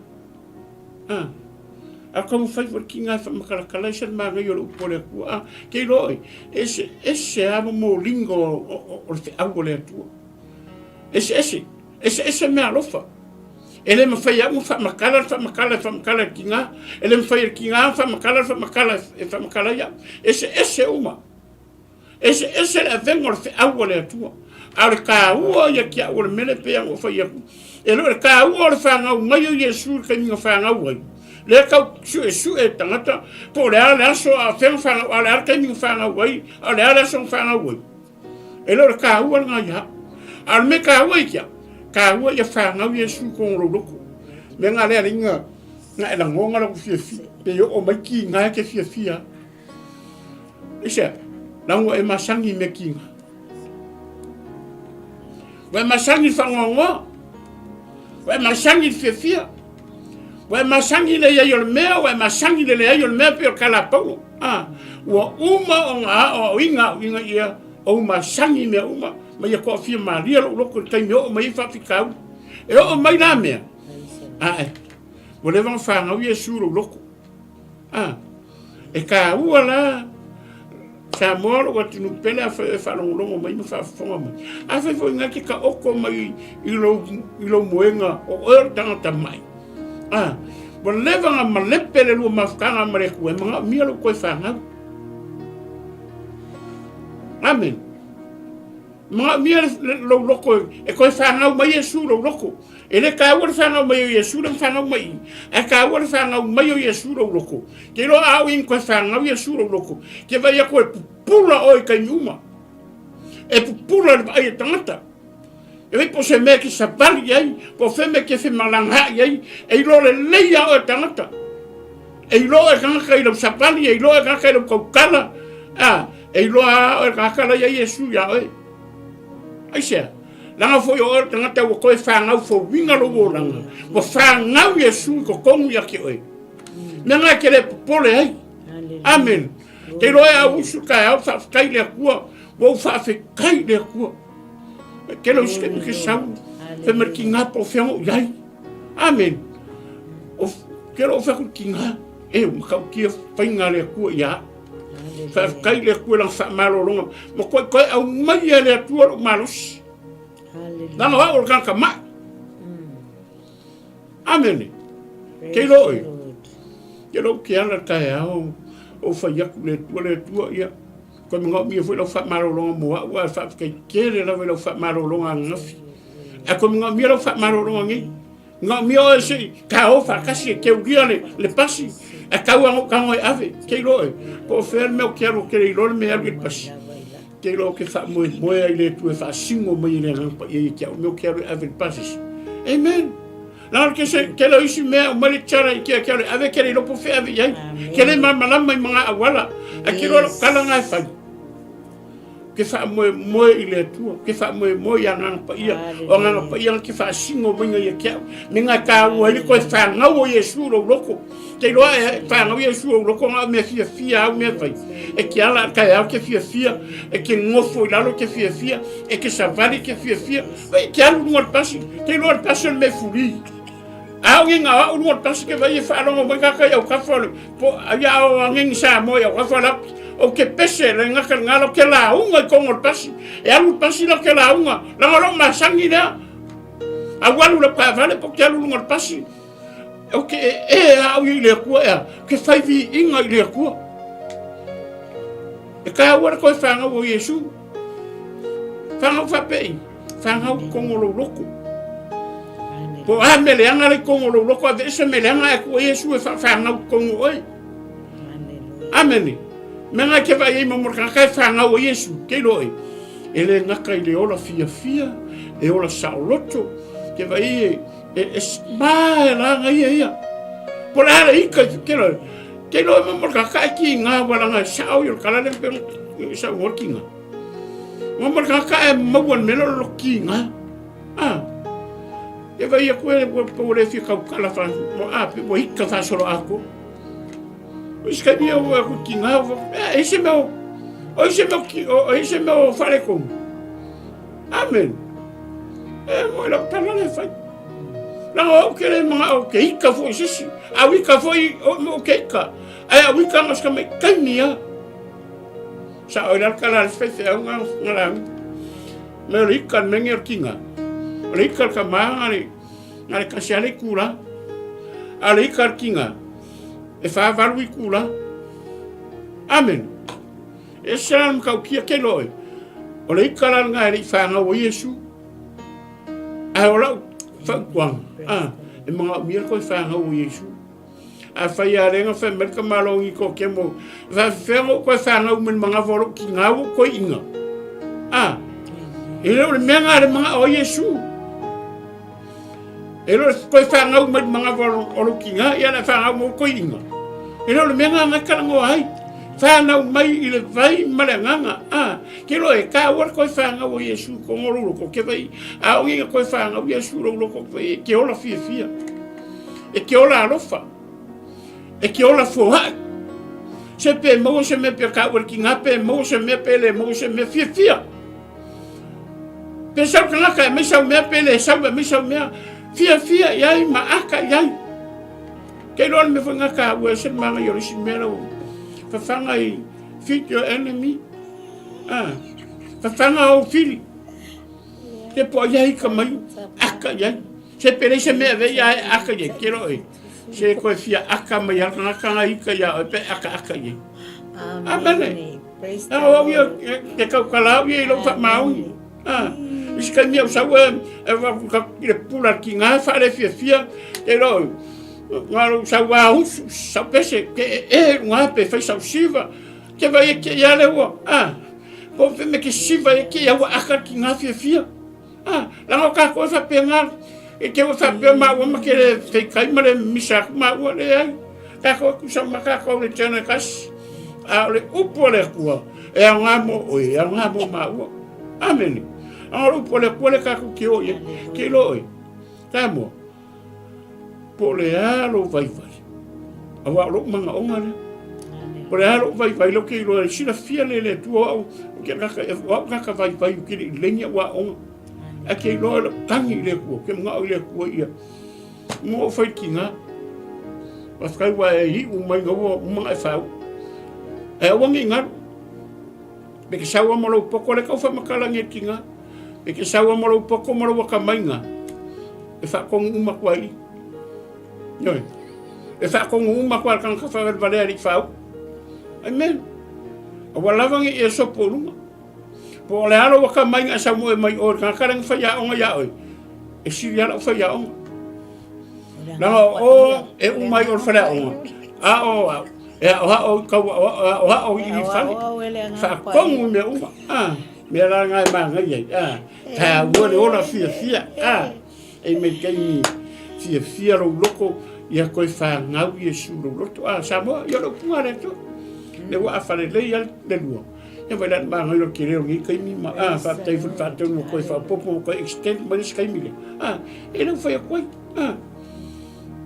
Ah. A taumafai foi le kiga e faamakalatala ai se le manaia o le upu a le Atua. Ah, ke iloa oe, ese ese lava momoliga o le feau a le Atua. Ese ese, ese ese mea alofa. E le mafai e au ona faamatala le faamatala e faamatala e le tiga, e le mafai e le tiga ona faamatala le faamatala e faamatala ai au. Ese ese uma. Eseese le avega o le feau a le Atua. A o le taua ia ki au o le mele pei ona ou fai atu, e le o le taua o le fanau mai o Iesu i le taimi na fanau ai, lea tau suesue e tagata po o le a le aso a o fea na fanau, a o le a le taimi na fanau ai, a o le a le aso na fanau ai. E le o le taua lena ia au. A o le mea taua ia ki au, taua ia fanau Iesu i totonu o lou loto. Mea na lea alii na e lagona lou fiafia, pe oo mai kiga e te fiafia ai. Aisea? Leaga ua e masani i mea kiga. Ua e masani i le faanoanoa. Ua e masani i le fiafia. Ua e masani i le iai o le mea, ua e masani i le leai o le mea pei o le tala a Paulo. Ah, ua uma ona aoaoina au ina ia ou masani i mea uma, ma ia toafia malie lou loto i le taimi e oo mai ai faafitauli. E oo mai la mea, ae, ua leva ona fanau Iesu i lou loto. A, e taua la Samoa lou atunuu pele afai oe faalogologo mai ma faafofoga mai. Afai foi na te taoto mai i lou, i lou moega o oe o le tagata mai. A, ua leva na malepe le lua mafutaga ma le Atua e manaomia lou toe fanau. Amen. Manaomia lou loto e toe fanau mai Iesu lou loto. E le taua le fanau mai o Iesu le fanau mai i, ae taua le fanau mai o Iesu lou loto. Ke iloa a au ina toe fanau Iesu lou loto, ke vaai atu e pupula oe i taimi uma. E pupula i le vaai a tagata. E vaai po o se mea e te savali i ai, po o fea mea e te femalagaai ai, e iloa lelei lava oe e tagata. E iloa oe e tagata i lau savali, e iloa oe e tagata i lau tautala, a, e iloa lava oe e tagata la i ai Iesu iā oe. Aisea? Leaga foi o oe o le tagata ua toe fanau fouina lou olaga, ua fanau Iesu i totonu ia te oe. Mea na e te le popole ai. Amen. Te iloa e au usu taeao faafetai i le Atua, ua ou faafetai i le Atua. E tele o isi taimi ke sau, fai mai le tiga po o fea na ou i ai. Amen. O, ke lo o fai atu le tiga, e matautia faiga a le Atua ia au. Faafetai i le Atua i lana faamalologa ma toe toe aumai e le Atua lou malosi. Leaga o au o le tagata mai. Amene. Ke iloa oe. Ke iloa ou te ala i le taeao ou fai atu i le Atua, le Atua, ia, toe manaomia foi lau faamalologa mo au, ae faafetai tele lava i lau faamalologa ananafi. Ae toe manaomia lau faamalologa nei. Manaomia oe se i taof faatasi e teulia le, le pasi, ae tau lava ona ou tago e ave, te iloa oe, po o fea le mea ou te alu, ou te le iloa le mea e alu i le pasi. Te iloa ou te faamoemoe ai i le Atua e faasino mai e le Agaga Paia ia te au le mea ou te alu e ave i le pasi. Amen. Leaga o le kese, tele o isi mea e aumai le tiara i te alu e ave, ke le iloa po o fea e ave i ai. Ke le malamalama i maga auala, ae te iloa lau tala lena e fai. Ou te faamoemoe i le Atua, ou te faamoemoe i Agaga Paia, o Agaga Paia na te faasino maiga ia te au, me nga taua ai le toe fanau o Iesu i lou loto. Te iloa e fanau Iesu i lou loto na o mea fiafia au mea fai. E te ala a taeao te fiafia, e te nofo i lalo te fiafia, e te savali te fiafia, e te alu i luga o le pasi, te iloa le pasi o le mea e fuli. A o nginga o au luga o le pasi ke vai e faalogo mai kaka i au kafa o le po ai a o angengi Samoa i au kafa la o ke pese le ngaka le ngala o ke lauga i kongo le pasi e alu le pasi la o ke lauga langa lou masangi lea au alu le taavale po ke alu luga o le pasi o ke e e a au i le Atua ea ke fai viiga i le Atua e taua le toe fanau o Iesu fanau faapei Fanau totonu o lou loto. Po o a mea leaga la i totonu o lou loto, aveese mea leaga ae tuu ai Iesu e faafanau totonu o oe. Amene. Mea na e te vaai ai ma mo le tagata e fanau ai Iesu, te iloa oe, e le gata i le ola fiafia, e ola saoloto, Ke vai e, e, e ma e langa ia ia. Po le ale ika i ke loe. Ke loe mo mo ka ka ki ngā walanga sao i o kala le pe sa o ki ngā. Mo mo ka ka e maua me lo lo ki ngā. Ah. E vai a koe ko le fi kau kala fa mo a pe mo ika fa solo ako. O isi kaimi au aku ki ngā e se mea o se mea ki o se mea o whare komu. Amen. E mo lau tala le whai. Langa au ke le mga au ke ika fo i sisi. Au ika fo i o mo ke ika. Ai au ika mas ka mai kaimi a. Sa o ila kala le whai au ngā ngā lau. Me o le ika le menge o kinga. O le ika le ka maa ngā le ngā le kasi ale kula. A le ika le kinga. E whāwaru i kula. Amen. E se la makau kia ke loe. O le ika la ngā e le i whāngau o Iesu. Ai o lau whautuanga. Ah, e mga umia koe whāngau o Iesu. A whai a renga whai merka malongi ko ke mo. Wha whengo koe whāngau men mga voro ki ngau koe inga. Ah, e leo le mea ngā le mga o Iesu. E leo koe whāngau mai mga voro o lo ki ngā, ia le whāngau mo koe inga. E leo le mea ngā ngai karango ai. Whānau mai i le vai ma le nganga. Ah, ke loe ka ua koe whāngau o Iesu ko ngoro loko ke vai. A o nginga koe whāngau Iesu lo loko ke ke ola fia fia. E ke ola alofa. E ke ola fohaʻi. Se pe maua se mea pe ka ua ki ngā pe maua se mea pe le maua se mea fia fia. Pe sau kanaka e mai sau mea pe le sau e mai sau mea fia fia i ai ma aka i ai. Kei loa le mea foi ngā ka ua se manga i o le isi mea lau whawhanga i feed your enemy. Ah, whawhanga o whiri. Te po ai ka mai, aka i ai. Se pere se mea vei ai aka i ai, ke roe. Se koe fia aka mai al kanga kanga ika ia oe pe aka aka i ai. Amene. Praise the Au au ia Lord. ke kau kala au ia i lou whaamaui. Ah, i se kaimi au sau e, e wa ka i le pula ki ngā whaare fia fia, te rau, ngā rau sau a usu, sau pese, ke e e ngā pe whai sau siva, ke vai e ke ia le ua, ah, po pe me ke siva e ke ia ua aka ki ngā fia fia. Ah, langa o kākou e whapea ngā, e te ua whapea māua ma ke le wheikai ma le misa aku māua le ai. Kākou e kusa ma kākou le tena kasi, a o le upu a le Akua, e ao ngā mō oe, e ao ngā mō māua. Amene. A o le upu a le Akua le kākou ke o ia, ke ilo oe. Samoa, po o le a lou vaivai, auā o lou magaoga lea. Po o le a lou vaivai lea ou te iloa ai, silafia lea e le Atua o au, ou te kaka, o au kaka vaivai ou te le i lengi au aoga. Ae ke iloa lou tagi i le Atua, ou te manao i le Atua ia, mo ou fai ki ngā. Faafetai ua e iu mai na ua uma e fau. Ae aua ne i galu. Me ke saua ma lou poko le kau whamakala nge ki ngā. Me ke saua ma lou poko ma lou akamaiga. E whaakongu uma kua i. Noi. E whaakongu uma kua kanga ka whawalewale ari whau. Amen. Aua lava nge e sopo lunga. Po o le alo waka mai nga sau moe mai oe, kanga kare nga whai aonga ia oe. E siri ala o whai aonga. Langa o e umai o le whare aonga. A o au. E ao hao i kau ao hao i i whare. Whaakongu mea uma. Ah, mea rā ngai mā ngai ai. Ah, tā ua le ola fia fia. Ah, e mei kaimi fia fia lou loko ia koe whāngau i e su lou loto. Ah, Samoa, ia lou punga le atua. Le ua a whare lei al le lua. Ia vai lan mā ngai o ke reo ngi kaimi ma. Ah, whātai whai whātau mo koe whāpopo mo koe extend mai le kaimi le. Ah, e lau whai a koe. Ah,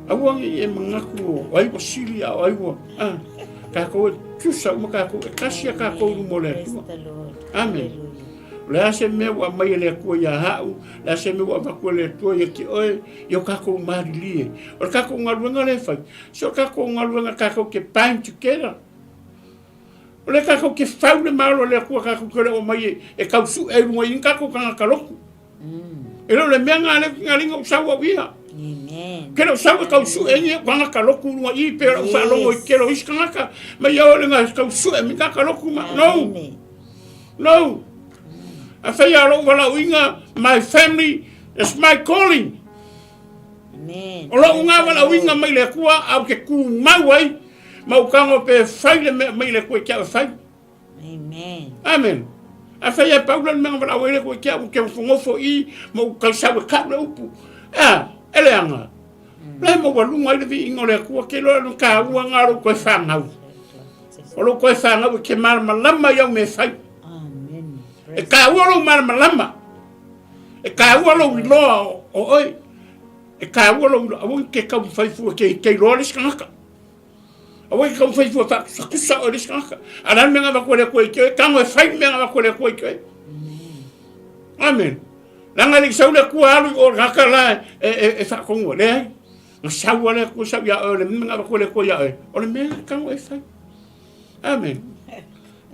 Aua nge e mangaku o ai ua sili a o ai ua, ah, kākou e tusa uma kākou e kasi a kākou luma o le Atua. Amen. O le a se mea ua aumai e le Atua iā ha'u, le a se mea ua avatu e le Atua ia te oe, i o kākou malilie. O le kākou galuega lea e fai, so o le kākou galuega kākou ke bind together. O le kākou ke fau le malo e le Atua kākou ke ole o mai e kausuʻe i luga i ni kākou kānaka loku. E le o le mea ngā leo ki ngā ringa o sau au ia. Amen. Ke leo sau e kau sue ni e kangaka loku runga i pe ora whalongo i kero isi kangaka. Mai au le ngā kau sue mi kaka loku ma. No. No. A whai a lou wala uinga, my family is my calling. Amen. O lou ngā wala uinga mai le kua au ke kū mau ai, mau kango pe whai le mea mai le kua kia whai. Amen. Amen. A whai e paula le mea wala wele koe kia u ke ngofo i ma u kausau e kau le upu. Ea, e leaga. La e maualuga ai le viiga o le Atua, ke iloa le taua lena o lou toe fanau. O lou toe fanau e te malamalama i au mea e fai. E taua lou malamalama. E taua lou iloa o oe. E taua lou iloa. Aua te taumafai fua te, te iloa le isi tagata. Aua te taumafai fua faakusakusa oe le isi tagata. A o le a le mea na avatu e le Atua i te oe? Tago e fai le mea na avatu e le Atua i te oe. Amen. Leaga e le i sau le Atua alu i o le tagata la e, e, e faatonu leai. Na sau a le Atua sau ia oe, o le mea na avatu e le Atua ia oe, o le mea e tago e fai. Amen.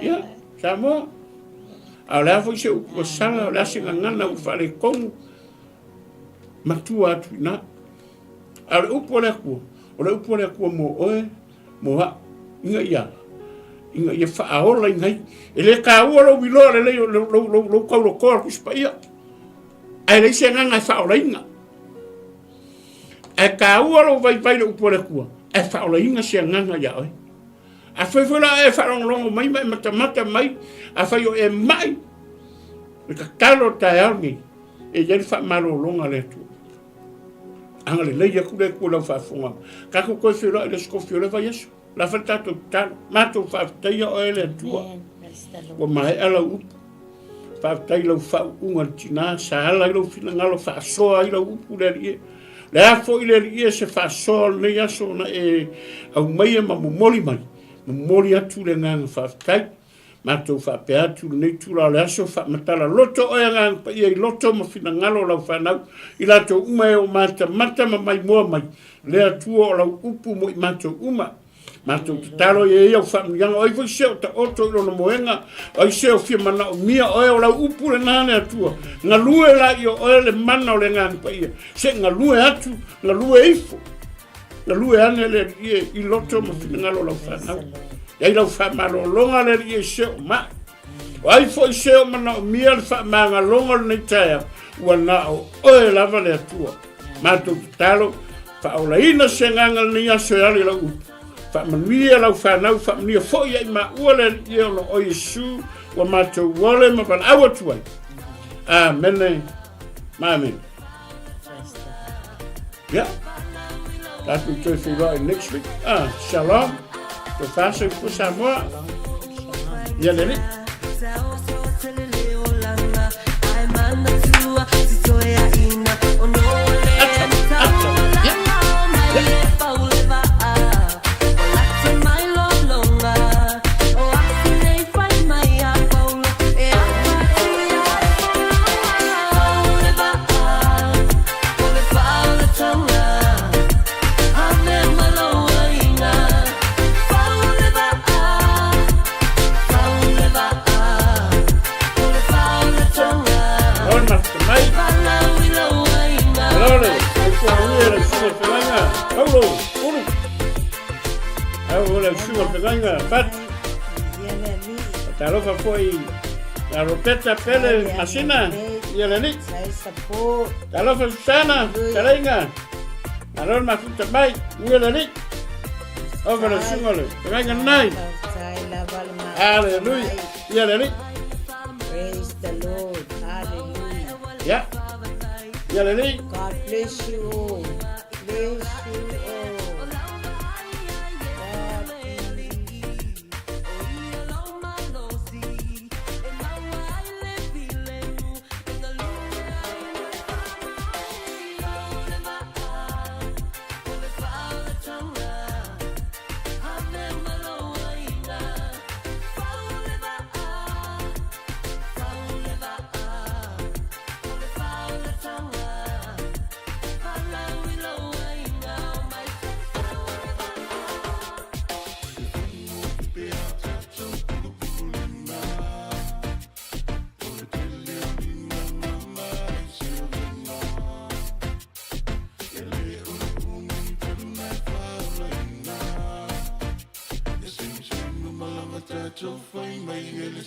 Ia, Samoa. A o le a foi se upu ua sala, o le a se gagana ua faaletonu, matua atu i ina. A o le upu a le Atua, o le upu a le Atua mo oe, mo au, ina ia, ina ia faaolaina ai. E le taua lou iloa lelei o lou, lou, lou, lou taulotoa o le Tusi Paia, ae leai se agaga e faaolaina. Ae taua lou vaivai i le upu a le Atua, ae faaolaina se agaga ia oe. Afai foi la e faalogologo mai ma e matamata mai, afai o e mai, le tatalo o le taeao lenei, e i ai le faamalologa a le Atua. Agalelei atu le Atua i lau faafofoga. Tatou toe feiloai i le Aso Tofi o le vaiaso. La fai le tatou tatalo. Matou faafetaia oe le Atua. Ua maea lau upu. Faafetai i lau faauuga i le tina, sa ala ai lou finagalo faasoa ai lau upu le Alii e. Le a foi le Alii e se faasoa o lenei aso na e aumaia ma momoli mai, momoli atu le agaga faafetai. Matou faapea atu lenei itula o le aso, faamatala loto oe Agaga Paia i loto ma finagalo o lau fanau, i latou uma e o matamata ma maimoa mai, le Atua o lau upu mo i matou uma. Matou tatalo ia i au faamanuiaga, o ai foi se o taoto i lona moega, o ai se o fia manaomia oe, o lau upu lena le Atua. Galue la i o oe le mana o le Agaga Paia, se galue atu, galue ifo. Galue ane le Alii e i loto ma finagalo o lau fanau. Iai lau faamalologa le Alii e se o mai. O ai foi se o manaomia le faamagaloga o lenei taeao, ua na o oe lava le Atua. Matou tatalo, faaolaina se agaga lenei aso e ala i lau upu. Faamanuia lau fanau, faamanuia foi ia i maua le Alii e ona o Iesu ua matou ole ma valaau atu ai. Amene ma amene. Yeah. Tatou toe feiloai next week. Ah, shalom. Tofa soifua Samoa. Ia le alii. Talofa foi ia Ropeta Pele Masina, ia le alii. Talofa Susana, fetalaiga. Malo le mafuta mai, ia le alii. Ova le susuga le fetalaiga lenai. Hallelujah. Ia le alii. Praise the Lord. Hallelujah. Yeah. Ia le alii. God bless you all. Bless you all. God be Fai mai e le